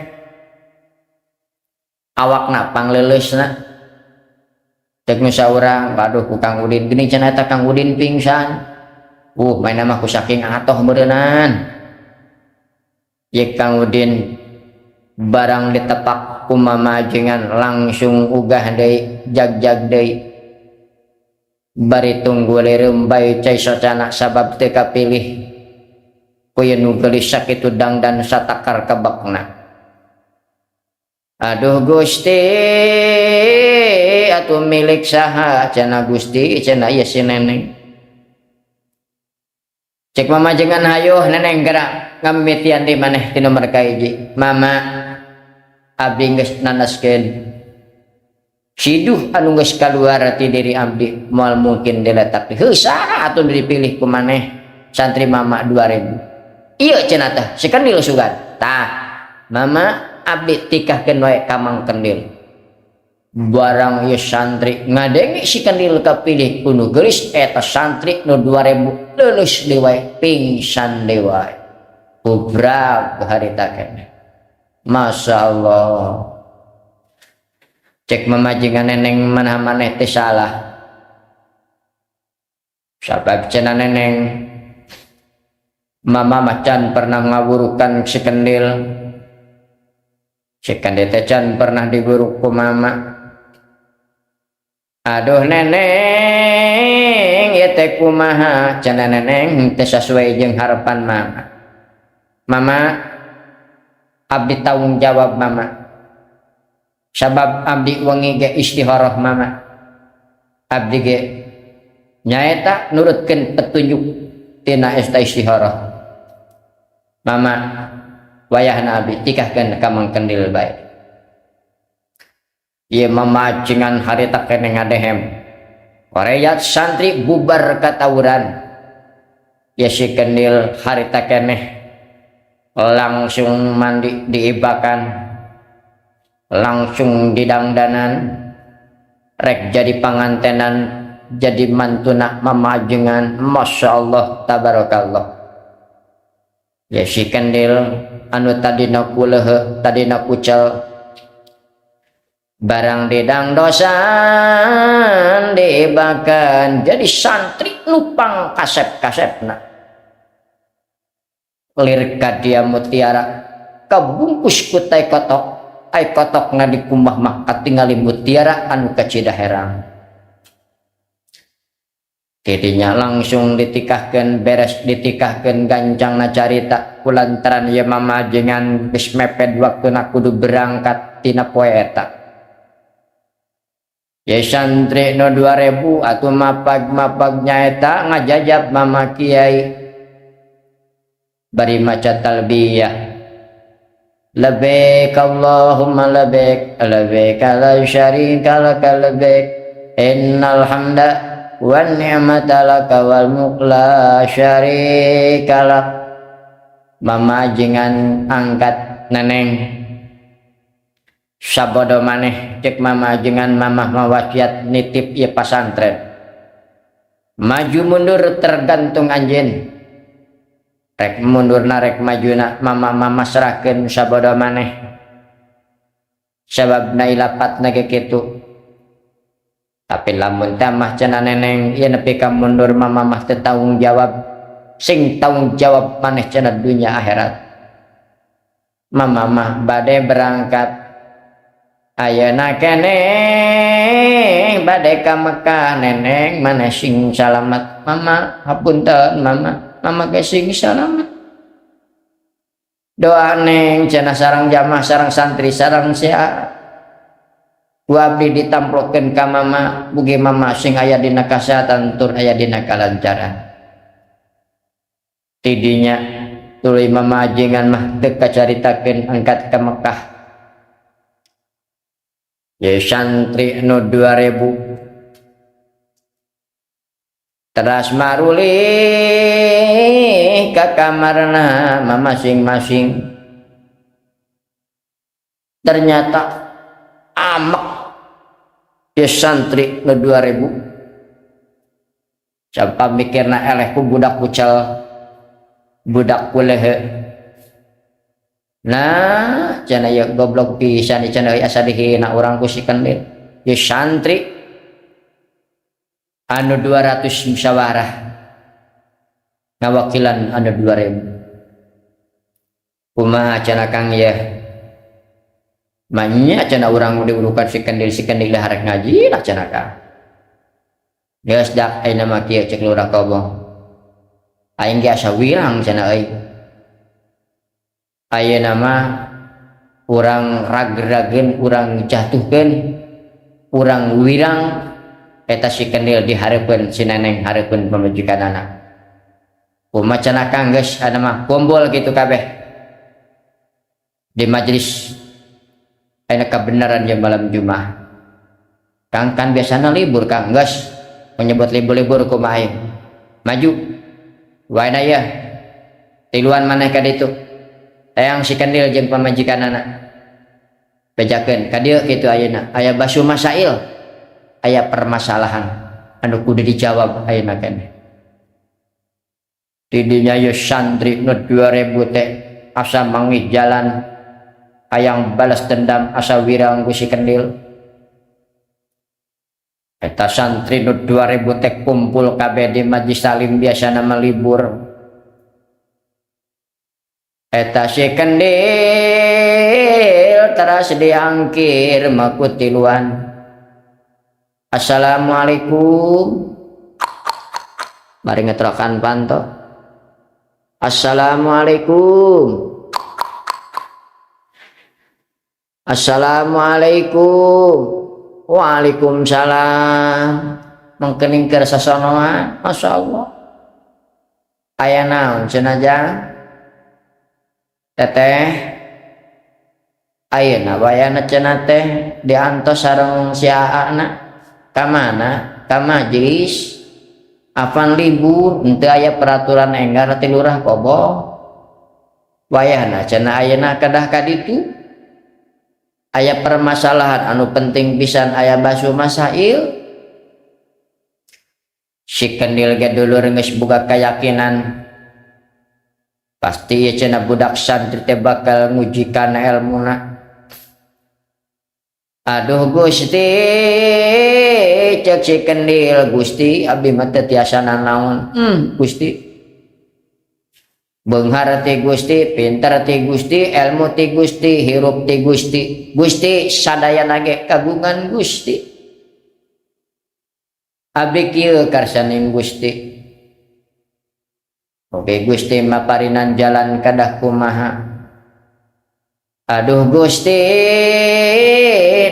awakna pangleuleusna. Cek nu saurang, "Waduh, ku Kang Udin geuning cenah eta Kang Udin pingsan." Main mah ku saking atoh meureunan. Ye Kang Udin barang ditepak ku mamajengan langsung ugah deui, jag-jag deui. Bari tunggu lerembai cai socana sabab teu kapilih. Ku ye nu geulis sakitu dangdan satakar kebekna. "Aduh Gusti, atuh milik saha cenah Gusti?" cenah ieu si Neneng. Cek mama jangan, "Hayo Neneng, gerak ngamimitian di maneh ti nomor kahiji." "Mama, abdi geus nanaskeun siduh anu geus kaluar ti diri abdi moal mungkin diletak. Heuh, saha atuh dipilih ku maneh santri mama 2000 ieu?" cenah teh si Kendil sugan. "Tah Mama, abdi tikahkeun wae ka Mang Kendil." Barang ieu santri ngadenge si Kendil kapilih ku nu geulis, eta santri nu 2000 leuleus deui wae, pingsan deui wae, gubrak harita keneh. Masya Allah. Cek mamajengan Neneng, "Mana maneh teh salah, sabab," cenah Neneng, "Mama macan pernah ngawurukan si Kendil. Si Kendil teh can pernah diburuk ku mama." "Aduh Neneng, ieu teh kumaha?" cenah Neneng, "teh sasuai jeung harapan mama." "Mama, abdi tanggung jawab mama, sabab abdi wengi ge istikharah mama. Abdi ge nyaeta nurutkeun petunjuk tina eta istikharah. Mama, wayahna abdi tikahkeun ka Mang Kendil bae." Ieu mamacingan harita keneh ngadehem. Koreat santri bubar katawuran. Ya si Kendil harita keneh langsung mandi, diibakan, langsung didangdanan, rek jadi pangantenan, jadi mantuna mamajengan. Masya Allah tabarakallah. Ya si Kendil anu tadina kulehe, tadina kucel, barang didang dosan, dibakan, jadi santri nupang kasep-kasepna, lir kadia mutiara kabungkus ku tai kotok. Ai kotokna dikumbah mah katingali mutiara anu kacida herang. Tidinya langsung ditikahkeun. Beres ditikahkeun, gancangna carita, kulantaran ieu mamajengan geus mepet waktuna kudu berangkat tina poe eta. Ya santri nu 2000 atuh mapag-mapag nyaeta ngajajab mama kiai bari maca talbiyah, "Labbaik Allahumma labbaik, labbaik la syarika laka labbaik, innal hamda wan ni'mata laka wal mulk la syarika lak." Mama jengan angkat, "Neneng, sabodo maneh," cek mama jengan, "mamah mawasiat nitip ieu pasantren." Maju mundur tergantung anjeun. Rek mundur rek majuna, mama mama serahkeun sabodo maneh. Sabab na lapatna ge kitu. Tapi lamun tamah cenah neneng ieu nepi ka mundur, mama mah teu tanggung jawab. Sing tanggung jawab maneh cenah dunya akhirat. Mama mah bade berangkat ayeuna keneh, bade ka Mekah. Neneng, maneh sing salamat. Mama, hapunten mama, mama ge sing salamat. Doa neng cenah, sareng jamaah, sareng santri, sareng sia. Ku abdi ditamplokeun ka mama, mugi mama sing aya dina kasehatan tur aya dina kalancaran. Tidinya tuluy mama ajengan mah teu kacaritakeun angkat ka Mekah. Ya, santri nu 2000 teras marulih ka kamarna masing-masing. Ternyata amek ya santri nu 2000. Siapa mikirna eleh ku budak kucel, budak kulehe. Nah cenah, ya goblok pisan cenah, asa dihina urang ku si Kendil. Ya santri anu 200 musyawarah ngawakilan anu 2000. Kumaha cenah, Kang? Ya manya cenah, urang diurukan si Kendil, si Kendil harek ngaji lah cenah, Kang. Geus dak, ayeuna mah kieu, cek Lurah Kobong, aing ge asa wirang cenah euy. Ayeuna mah urang rag-rageun, urang jatuhkeun, urang wirang eta si Kendil di hareupeun si neneng, hareupeun pamajikanana. Kumaha cenah, Kang? Geus, ayeuna mah kumpul kitu kabeh di majelis. Ayeuna kebenaran ya malam Jumat, Kang. Kan biasana libur, Kang. Geus, menyebut libur-libur kumaha aing maju wae ya. Tiluan maneh ka ditu, tayang si Kendil jeung pamajikanana, bejakeun ka dieu kitu. Ayeuna aya bahtsu masail, aya permasalahan anu kudu dijawab ayeuna keneh. Tidinya ye santri nu 2000 teh asa manggih jalan, hayang balas dendam, asa wirang ku si Kendil. Eta santri nu 2000 teh kumpul kabeh di majlis talim, biasa nama libur. Eta si Kendil teras diangkir maku tiluan. Assalamualaikum. Mari ngetrokan panto. Assalamualaikum. Assalamualaikum. Waalaikumsalam. Mengkening keur sasonoan. Masya Allah. Aya naon cenah, Jang? Teteh, ayeuna wayana cenah teh diantos sareng si Aana. Ka mana? Ka majlis. Apan libur, henteu aya peraturan enggar ti Lurah Kobo. Wayahna cenah ayeuna kedah ka ditu. Aya permasalahan anu penting pisan, aya bahtsu masail. Si Kendil ge dulur geus boga keyakinan, pasti cenah budak santri teh bakal ngujikan elmuna. Aduh Gusti, cek si Kendil, Gusti, abdi mah teu tiasa nanaon. Gusti, beunghar ti Gusti, pinter ti Gusti, ilmu ti Gusti, hirup ti Gusti. Gusti, sadayana ge kagungan Gusti. Abdi kieu karsaning Gusti. Oke Gusti, maparinan jalan kadah kumaha. Aduh Gusti,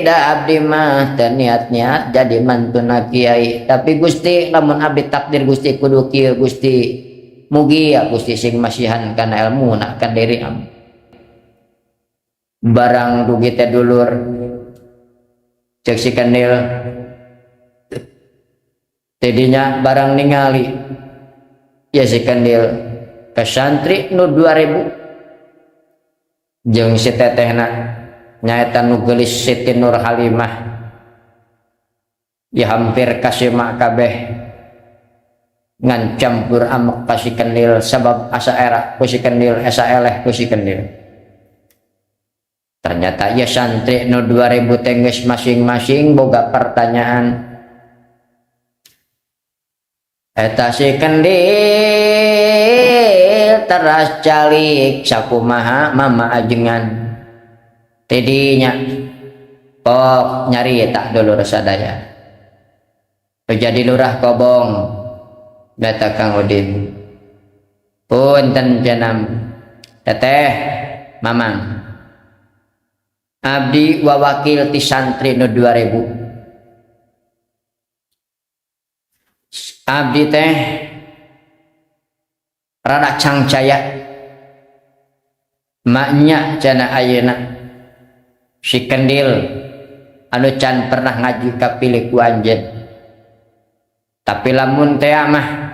da abdi mah teu niat-niat jadi mantuna kiai, tapi Gusti, lamun abdi takdir Gusti kudu kieu, Gusti, mugi ya Gusti sing masihan kana ilmu nak ka diri abdi. Barang dugi teh dulur, cek si Kendil tidinya, barang ningali ya si Kendil ke santri nu 2000 jeung si tetehna, nyaeta nu geulis Siti Nur Halimah, ya hampir kasih mak kabeh. Ngan campur amek ka si Kendil sabab asa era ku si Kendil, asa eleh ku si Kendil. Ternyata ya santri nu 2000 teh geus masing-masing boga pertanyaan. Eta si Kendil teras calik sakumaha mama ajengan. Tidinya pok nyari tak dulur sadaya. Jadi lurah Kobong data Kang Udin. Punten janam teteh mamang. Abdi wawakil ti santri nu 2000. Abdi teh rada cangcaya. Maknya cenah ayeuna si Kendil anu can pernah ngaji kapilih ku anjeun. Tapi lamun teh mah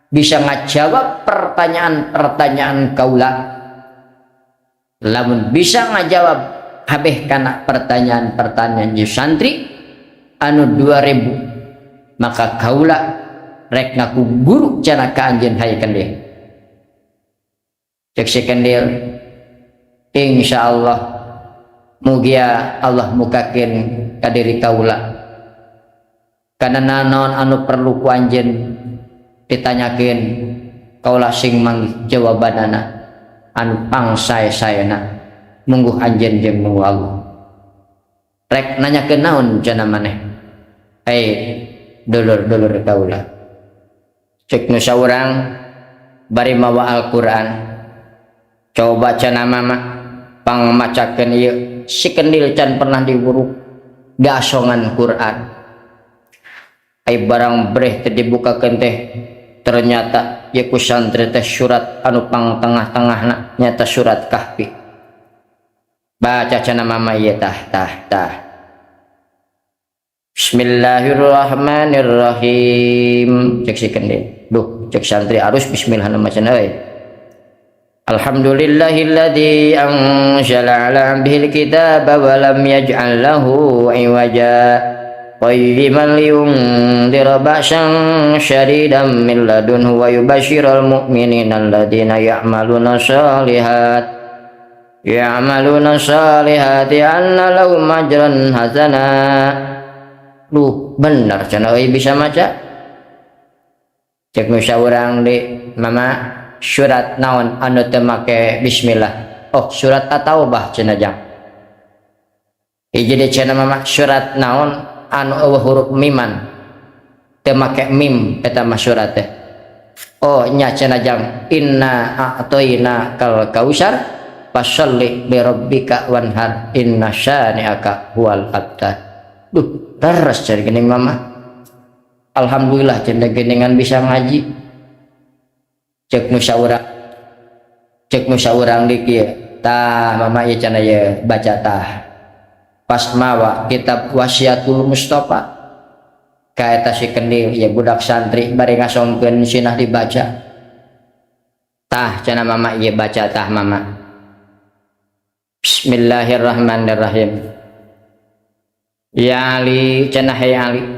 bisa ngajawab pertanyaan-pertanyaan kaula. Lamun bisa ngajawab kabeh kana pertanyaan-pertanyaan jeung santri anu 2000, maka kaula rek ngaku guru cenah ka anjeun hayang Kendil. Cek si Kendil, insyaallah mugia Allah mukakeun ka diri kaula. Kana nanaon anu perlu ku anjeun ditanyakeun, kaula sing manggih jawabanana anu pangsae-saena. Mungguh anjeun jeung mungguh Allah. Rek nanyakeun naon cenah maneh? Hei dulur-dulur kaula. Cek nu saurang bari mawa Al-Qur'an. Coba cenah mama pangmacakeun ieu si Kendil can pernah diwuruk diasongan Qur'an. Ai barang breh teh dibukakeun teh ternyata ieu ku santri teh surat anu pang tengah-tengahna nyata surat Kahfi. Baca cenah mama ieu tah tah tah. Bismillahirrahmanirrahim. Cek si Kendil. Duh, cek santri arus bismillah nama cenah euy. Alhamdulillahilladzi anzala ala abdihil kitaba wa lam yaj'al lahu iwaja. Qayyiman liyundhira ba'san syadidan min ladunhu wa yubashshiral mu'minina alladziina ya'maluna shalihat. Ya'maluna shalihati anna lahum ajran hasana. Duh, bener cenah euy bisa maca. Cek nu saurang di mama surat naon anu teu make bismillah. Oh, surat At-Taubah cenah jang. Hiji deui cenah mama surat naon anu eueuh huruf miman. Teu make mim eta mah surat teh. Oh, nya cenah jang inna a'toina kal kausar fasholli li rabbika wanhar inna syani'aka huwal abtar. Duh, teres cari geuning mama. Alhamdulillah cenah geuningan bisa ngaji. Cek nu saurang, cek nu saurang di kieu. Tah mama ieu cenah ieu baca tah. Pas mawa kitab Wasiatul Mustafa ka eta si Kendil ieu budak santri bari ngasongkeun sinah dibaca. Tah cenah mama ieu baca tah mama. Bismillahirrahmanirrahim. Ya Ali cenah ya Ali.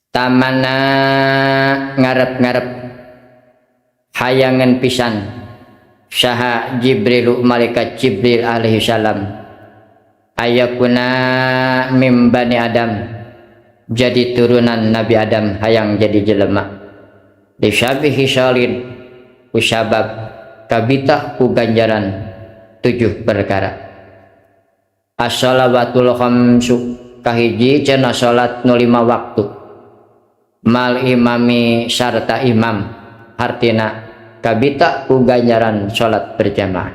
Tamana ngarep-ngarep hayangan pisan saha Jibril malaikat Jibril alaihi salam ayakuna mim bani Adam jadi turunan Nabi Adam hayang jadi jelema disabihi salin kusabab kabita ku ganjaran 7 perkara. As-salawatul khamsu kahiji cenah salat nu 5 waktu mal imami sarta imam hartina kabita ku ganjaran salat berjamaah.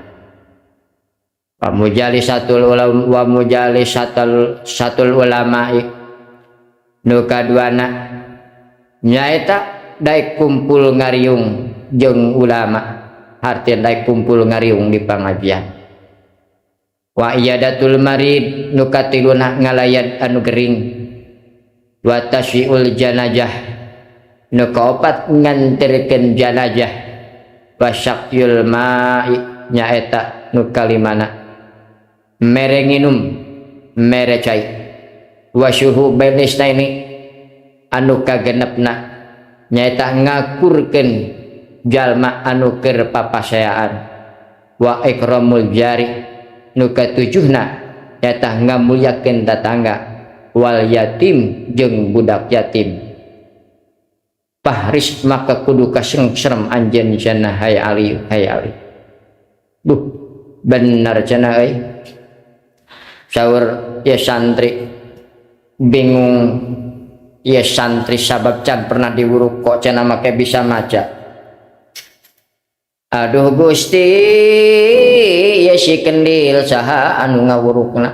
Wa mujalisatul ulama wa mujalisatul satul ulama nu kaduana nyaeta daek kumpul ngariung jeung ulama hartina daek kumpul ngariung di pangajian. Wa iyadatul marid nu katiluna ngalayan anu gering. Wa tasyiul janajah nu kaopat nganterkeun janajah. Wa syakyul ma'i nyaeta nu kalimana mere nginum mere cai. Wa syuhu bainisnaini anu kagenepna Nyaeta ngakurkeun jalma anu keur papaseaan. Wa ikramul jari nu katujuhna nyaeta ngamulyakeun tatangga wal yatim jeung budak yatim. Fahris maka kudu kasengserem anjeun cenah hai Ali, hai Ali. Duh, bener cenah euy. Saur ya santri bingung ya santri sabab can pernah diwuruk kok cenah make bisa maca. Aduh Gusti ya si kendil saha anu ngawurukna.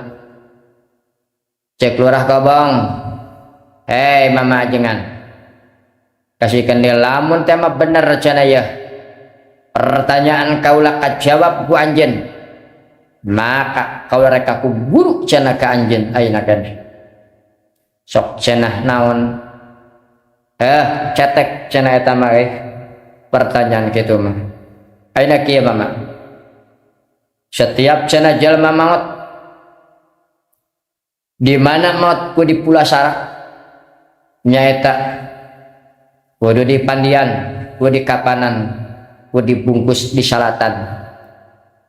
Cek Lurah Kobong, hei mama ajengan kasih kendil lamun tema bener cenah ya. Pertanyaan kaula kajawab ku anjeun, maka kaula rek ku guru cenah ka anjeun ayeuna keneh. Sok cenah naon? Cetek cenah eta mah pertanyaan kitu mah. Ayeuna kieu mama. Setiap cenah jalma maot di mana maot ku dipulasara nyaeta kudu di pandian, kudu di kapanan, kudu dibungkus di salatan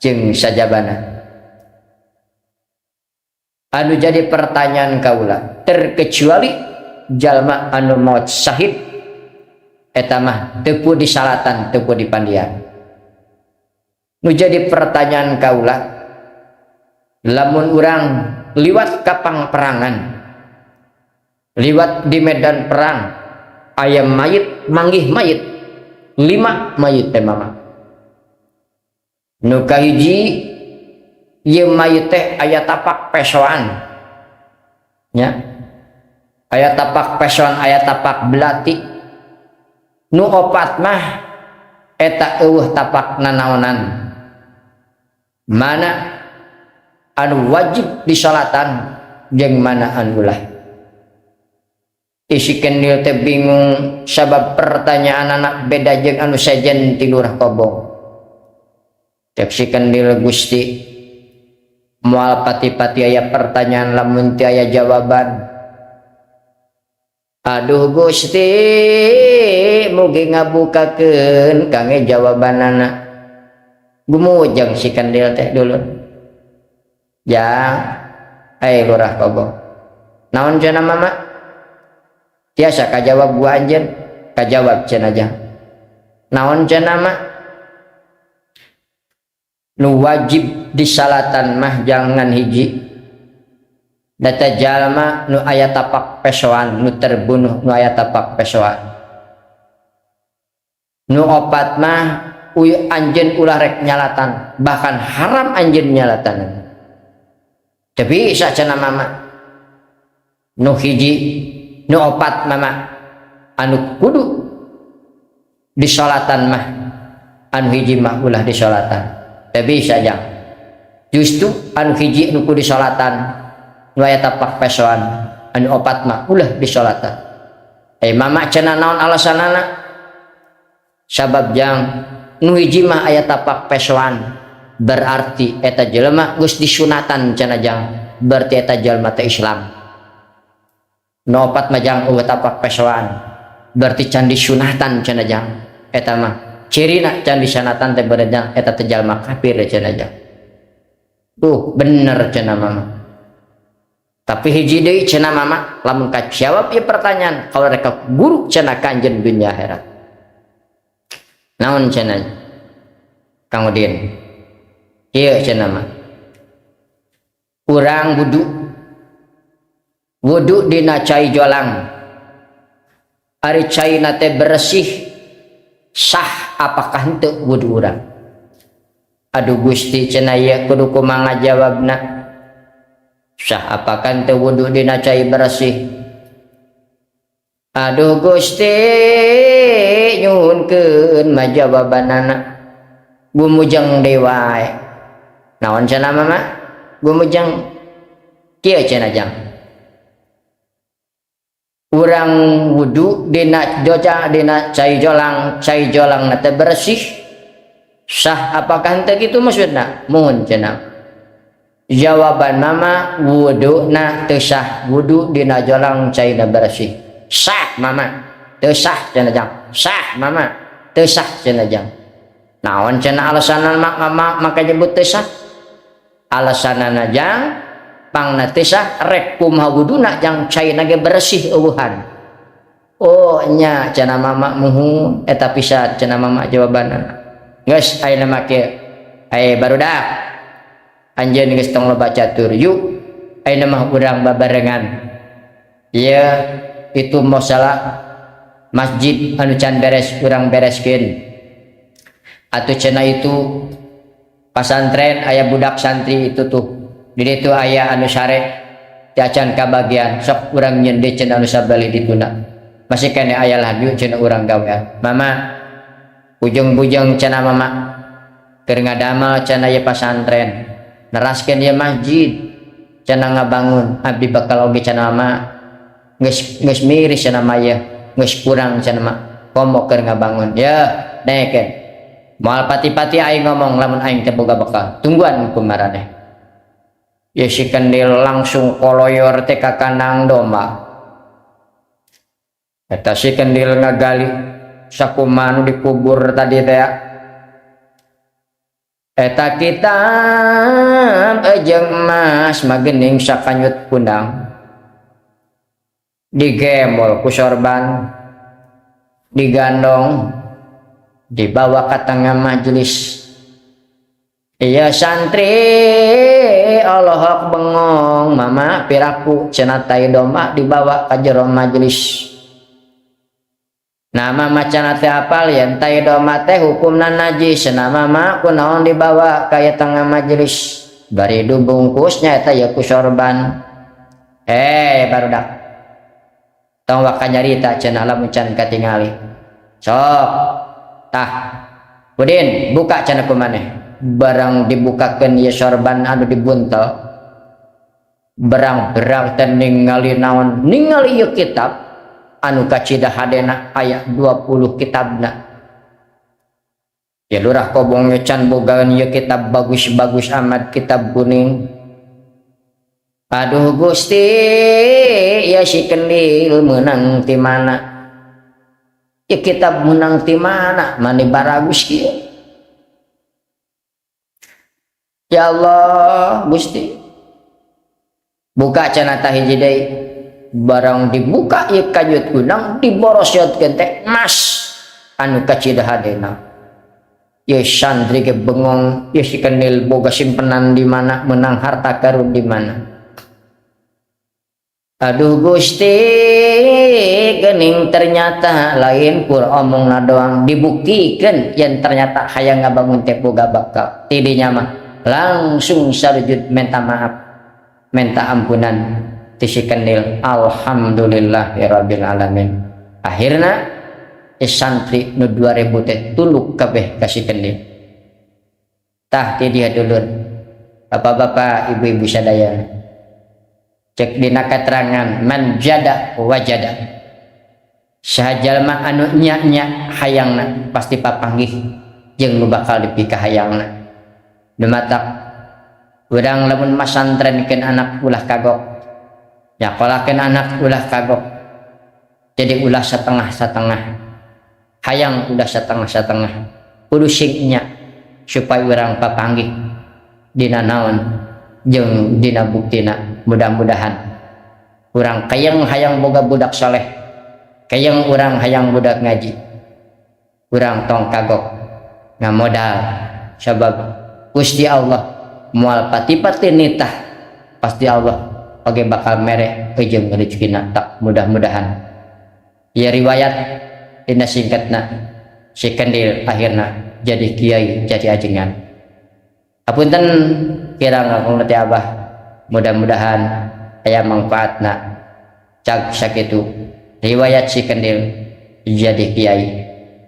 jeung sajabana. Anu jadi pertanyaan kaula terkecuali jalma anu maot syahid eta mah teu di salatan, teu di pandian. Nu jadi pertanyaan kaula lamun urang liwat ka pangperangan, liwat di medan perang aya mayit manggih mayit 5 mayit teh mama. Nu kahiji ieu mayit teh aya tapak pesoan nya, aya tapak pesoan, aya tapak belati. Nu opat mah eta eueuh tapak nanaonan. Mana anu wajib disalatan jeung mana anu ulah. Isi kendil teh bingung sabab pertanyaan anak beda jeung anu sejen ti Lurah Kobong. Cek si kendil Gusti moal pati-pati aya pertanyaan lamun teu aya jawaban. Aduh Gusti mugi ngabukakeun kangge jawabanana. Gumujeng si kendil teh dulur. Jang, ai Lurah Kobong. Naon cenah mama? Tiasa kajawab gua anjeun, kajawab cenah jang. Naon cenah mah? Nu wajib disalatan mah jangan hiji. Data jalma nu aya tapak pesoan, nu terbunuh nu aya tapak pesoan. Nu opat mah uy anjeun ulah rek nyalatan, bahkan haram anjeun nyalatan. Tapi cenah mama. Nu hiji, nu opat mama anu kudu disolatan mah, anu hiji mah ulah disolatan. Tapi saja justru anu hiji nu kudu disolatan nu aya tapak pesoan, anu opat mah ulah disolatan. Mama cenah naon alasanana? Sabab jang nu hiji mah aya tapak pesoan berarti eta jelema geus disunatan cenah jang, berarti eta jelema teh Islam. Nu opat mah jang eueuh tapak pesoan berarti can disunatan cenah jang, eta mah cirina can disunatan teh berarti jang eta teh jalma kafir cenah jang. Tuh bener cenah mama. Tapi hiji deui cenah mama lamun kajawab ieu pertanyaan kalau rek guru cenah kanjeun dunya akhirat. Naon cenah Kang Udin? Ieu cenah mah. Urang wudu. Wudu dina cai jolang. Ari caina teh bersih sah apakah henteu wudu urang? Aduh Gusti cenah ieu kudu kumaha ngajawabna? Sah apakah henteu wudu dina cai bersih? Aduh Gusti nyuhunkeun mah jawabanana. Gumujeng deui wae. Naon cenah mama? Gumujeng kieu cenah jang. Urang wudu dina joca dina cai jolang, cai jolang na teh bersih sah apakah henteu kitu maksudna? Muhun cenah. Jawaban mama wudu na teu sah, wudu dina jolang caina bersih sah mama. Teu sah cenah jang. Sah mama, teu sah cenah jang. Naon cenah alasanna mama maka nyebut teu sah? Alasanana jang pangna teu sah rek kumaha wuduna jang caina ge bersih eueuhan. Oh nya cenah mama muhun eta pisan cenah mama jawabanna. Geus ayeuna mah kieu. Aye barudak anjeun geus tong loba catur yuk ayeuna mah urang babarengan. Ieu itu masalah masjid anu can beres urang bereskeun. Atuh cenah itu pasantren aya budak santri itu tuh di ditu aya anu sare teu acan kabagian sok urang nyeun deui cenah anu sabalih dituna. Masih keneh aya lah dieu cenah urang gawean. Mama bujeng-bujeng cenah mama keur ngadamel cenah ieu pasantren neraskeun ieu masjid cenah ngabangun abdi bakal oge cenah mama geus geus miris cenah mah ieu geus kurang cenah mah komo keur ngabangun ya naekeun moal pati-pati aing ngomong lamun aing teh boga bekal tungguan ku maraneh. Ya si kendil langsung koloyor teh ka kandang domba. Eta si kendil ngagali sakumaha nu dikubur tadi teh. Eta kitab jeung emas magening sakanyut kundang digemol ku sorban digandong dibawa ke tengah majelis. Iya santri olohok bengong mama piraku cenah tai domba dibawa ke jero majelis. Nah mama cenah teh apal yen tai domba teh hukumna najis. Nah mama kunaon dibawa ka ieu tengah majelis bari dibungkusnya eta ya ku sorban. Barudak tong waka nyarita cenah lamun can katingali. Sok tah Udin buka cenah ku maneh. Barang dibukakeun ieu sorban anu dibuntel berang-berang teh ningali naon ningali ieu kitab anu kacida hadena aya 20 kitabna. Ya lurah kobong can bogaan ieu kitab bagus-bagus amat kitab kuning. Aduh Gusti ya si kendil menang ti mana? Ya kitab menang ti mana? Mani baragus kieu. Ya Allah Gusti. Buka cenah tah hiji deui. Barang dibuka ieu kanyut gunang diborosotkeun teh emas anu kacida hadena. Ye santri ge bengong, ye si kendil boga simpenan di mana, menang harta karun di mana. Aduh Gusti gening ternyata lain kur omongna doang dibuktikeun yen ternyata hayang ngabangun teh boga bakal. Tidinya mah langsung sarujud minta maaf, minta ampunan ti si kendil. Alhamdulillahirabbil alamin. Akhirna santri nu 2000 teh tunduk kabeh ka si kendil. Tah ti dia dulur. Bapak-bapak, ibu-ibu sadayana. Cek dina katerangan man jada wajada. Saha jalma anu nya-nya hayangna pasti papanggih jeung nu bakal dipikahayangna. Dumatak urang lamun masantrenkeun anak ulah kagok. Nyakolakeun anak ulah kagok. Jadi ulah setengah-setengah. Hayang ulah setengah-setengah. Kudu sing nya supaya urang papanggih dina naon jeung dina buktina. Mudah-mudahan urang kayang hayang boga budak soleh, kayang urang hayang budak ngaji, urang tong kagok ngamodal sabab Gusti Allah moal pati-pati nitah pasti Allah oge bakal mere jeung rezekina. Tak mudah-mudahan ya riwayat dina singkatna si kendil akhirna jadi kiai jadi ajengan. Apunten kira ngakung teh abah, mudah-mudahan aya manfaatna. Cag sakitu riwayat si kendil jadi kiai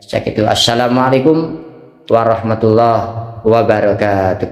sakitu. Assalamualaikum warahmatullahi wabarakatuh.